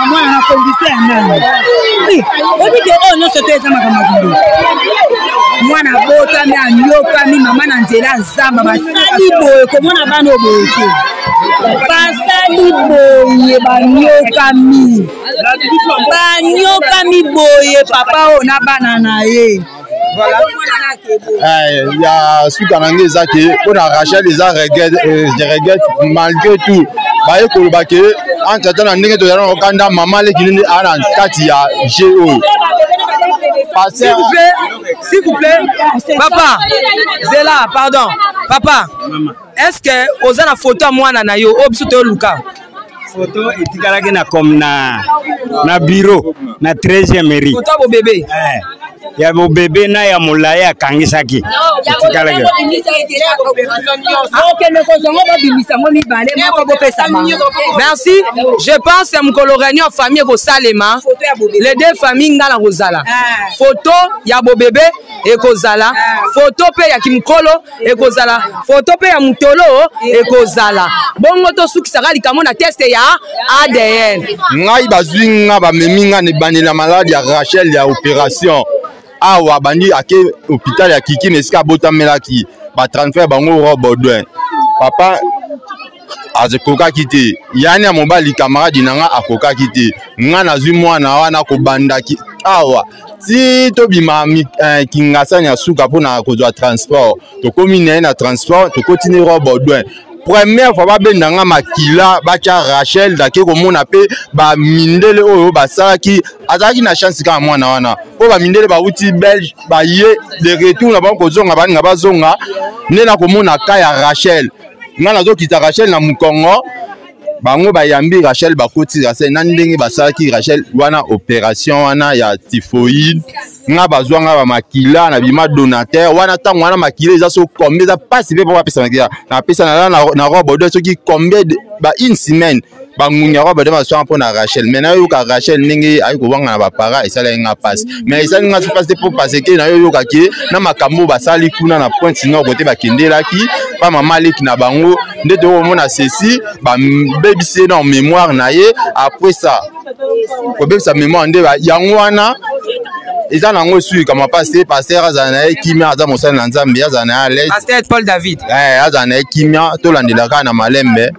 Mwana na condition ya nani? Oyebi ke oyo nyonso te eza makambo ya kindoki. Mwana abotami, anyokami, mama na nzela ya zamba, basali boye komona bana oyo boye te, basali boye, banyokami, banyokami boye, papa oyo na bana na ye. Eh, ya suka na ngai eza ke mpo na Rachel eza regrette, je regrette malgré tout. Baye koloba ke entre temps na ndenge tozali na kokanda mama leki nini aa na kati ya jeu oyo. S'il vous plaît, s'il vous plaît, papa, Zela, pardon, papa, est-ce que oza na photo ya mwana na yo oyo biso toyoluka? Photo etikalaki na comme na bureau na 13e mairie. Photo ya bobebe? Eh, ya bobebe na ya molai akangisaki etikalaki. Okende kozwa ngo, babimisa ngo mibale, moko bopesa bango. Merci. Je pense ya mokolo réunion ya famille ekosalema, les deux familles, nga na kozala, photo ya bobebe ekozala, photo mpe ya kimokolo ekozala, photo mpe ya motolo ekozala. Bongo tosukisaka likambo na test ya ADN. Ngai bazwi nga, bamemi nga na ebandeli ya maladi ya Rachel ya opération awa. Bandi ake hôpital ya Kikini esika abotamelaki, batransfert bango Roi Baudouin. Papa akokaki te, yani ya mobali camarade na nga akokaki te. Nga nazwi mwana wana kobandaki awa ti tobima Kingasani ya suka mpona kozwa transport. Tokomi na ye na transport, tokoti ne Roi Baudouin. Première fois babenda nga makila, batya Rachel. Nake komona mpe bamindele oyo basalaki, azalaki na chance kaka mwana wana, mpo bamindele bauti Belge baye de retour na bango kozonga, baninga bazonga nde nakomona ka ya Rachel. Nga nazokita Rachel na mokongo, bango bayambi Rachel, bakoti Rachel na ndenge basalaki Rachel wana opération wana ya typhoïde. Nga bazwa nga bamakila, na bima donateur wana. Ntango wana makila eza so combien, eza mpasi mpe mpo bapesa makila. Napesa na Roi Baudouin soki combien, ba une semaine bangungi ya Roi Baudouin baswanga mpo na Rachel. Mais nayoyoka Rachel ndenge ayi kowanga na bapara, esalaki nga mpasi. Mais esali nga mpasi te mpo parce que nayoyoka ke na makambo oyo basali kuna na Pointe Nord, kote bakendelaki pa mama leki na bango, nde tokomona ceci, babebisi ye na mémoire na ye. Après ça kobebisa mémoire nde yango wana eza nango esuyikama mpasi te. Pasteur azala na ye kimia, aza mosali na Nzambe, azala na ye à l'aise. Pasteur Paul David. Eh, azala na ye kimia, tolandela kaka na malembe.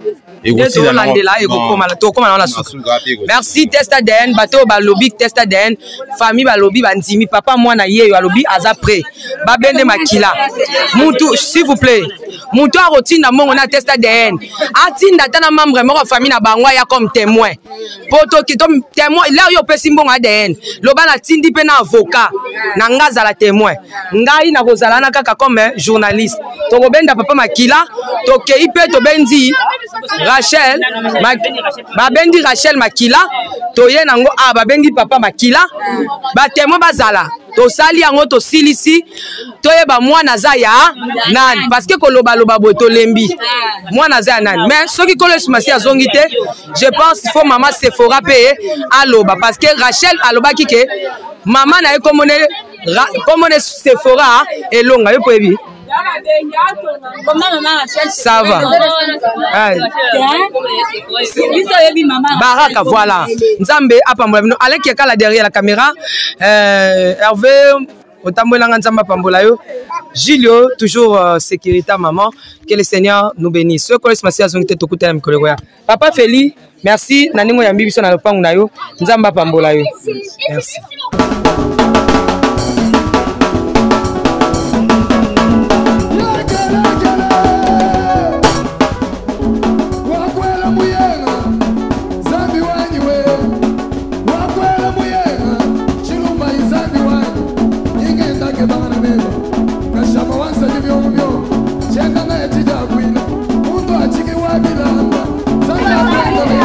Ekosila tolandela, ekokoma, tokoma na wana suka. Merci. Test ADN, bato oyo balobi test ADN, famille balobi bandimi. Papa mwana yeyo alobi aza prêt babende makila. Mutu, s'il vous plaît, mutu akotinda mbongo na test ADN, atinda ata na membre moko ya famille na bango aya comme témoin, po toki to témoin la oyo opesi mbongo ADN, loba natindi mpe na avocat na nga azala témoin. Ngai nakozala wana kaka comme journaliste. Tokobenda papa makila, tokei mpe tobendi Rachel, babendi Rachel makila, toye nango a babendi papa makila, batémoin bazala. Tosali yango, tosilisi, toyeba mwana aza ya nani, parce que kolobaloba boye tolembi. Mwana aza ya nani? Mais soki Nkolo Yesu Masi azongi te, je pense faut mama Sephora mpe aloba, parce que Rachel alobaki ke mama na ye komone Sephora Elonga. Yo poyebi, ça va. Baraka, voilà. Nzambe apambola bino. Aleki akala derrière la caméra, Hervé otambolanga, Nzambe apambola yo. Julio toujours, sécurité maman, que le Seigneur nous bénisse. Soki Yesu Masiya azongi te, tokutana mikolo ekoya. Papa Feli, merci na ndenge oyambi biso na lopango na yo. Nzambe apambola yo, merci. Wakwela muyenga Zambi wanyi we, wakwela muyenga Chilumba izambi wanyi ingendake bana beba kashama wansaji byomu byomu chenda naye chijakwina muntu achiki wabilamba Zambi akwenda.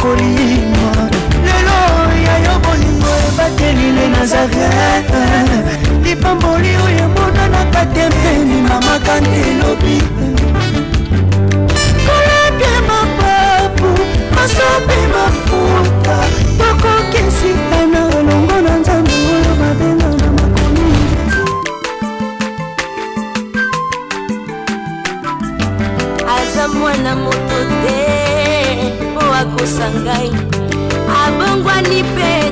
kolimwa. Lelo ya yo bolingo ebateli le Nazareth, lipamboli oyo emonanaka te mpeni mama kante elobi kolapie mapapu masope mafuta tokokesitana elongo na Nzambe oyo babenga na makomi. Aza mwana moto te mpo akosa ngai, abongwani mpe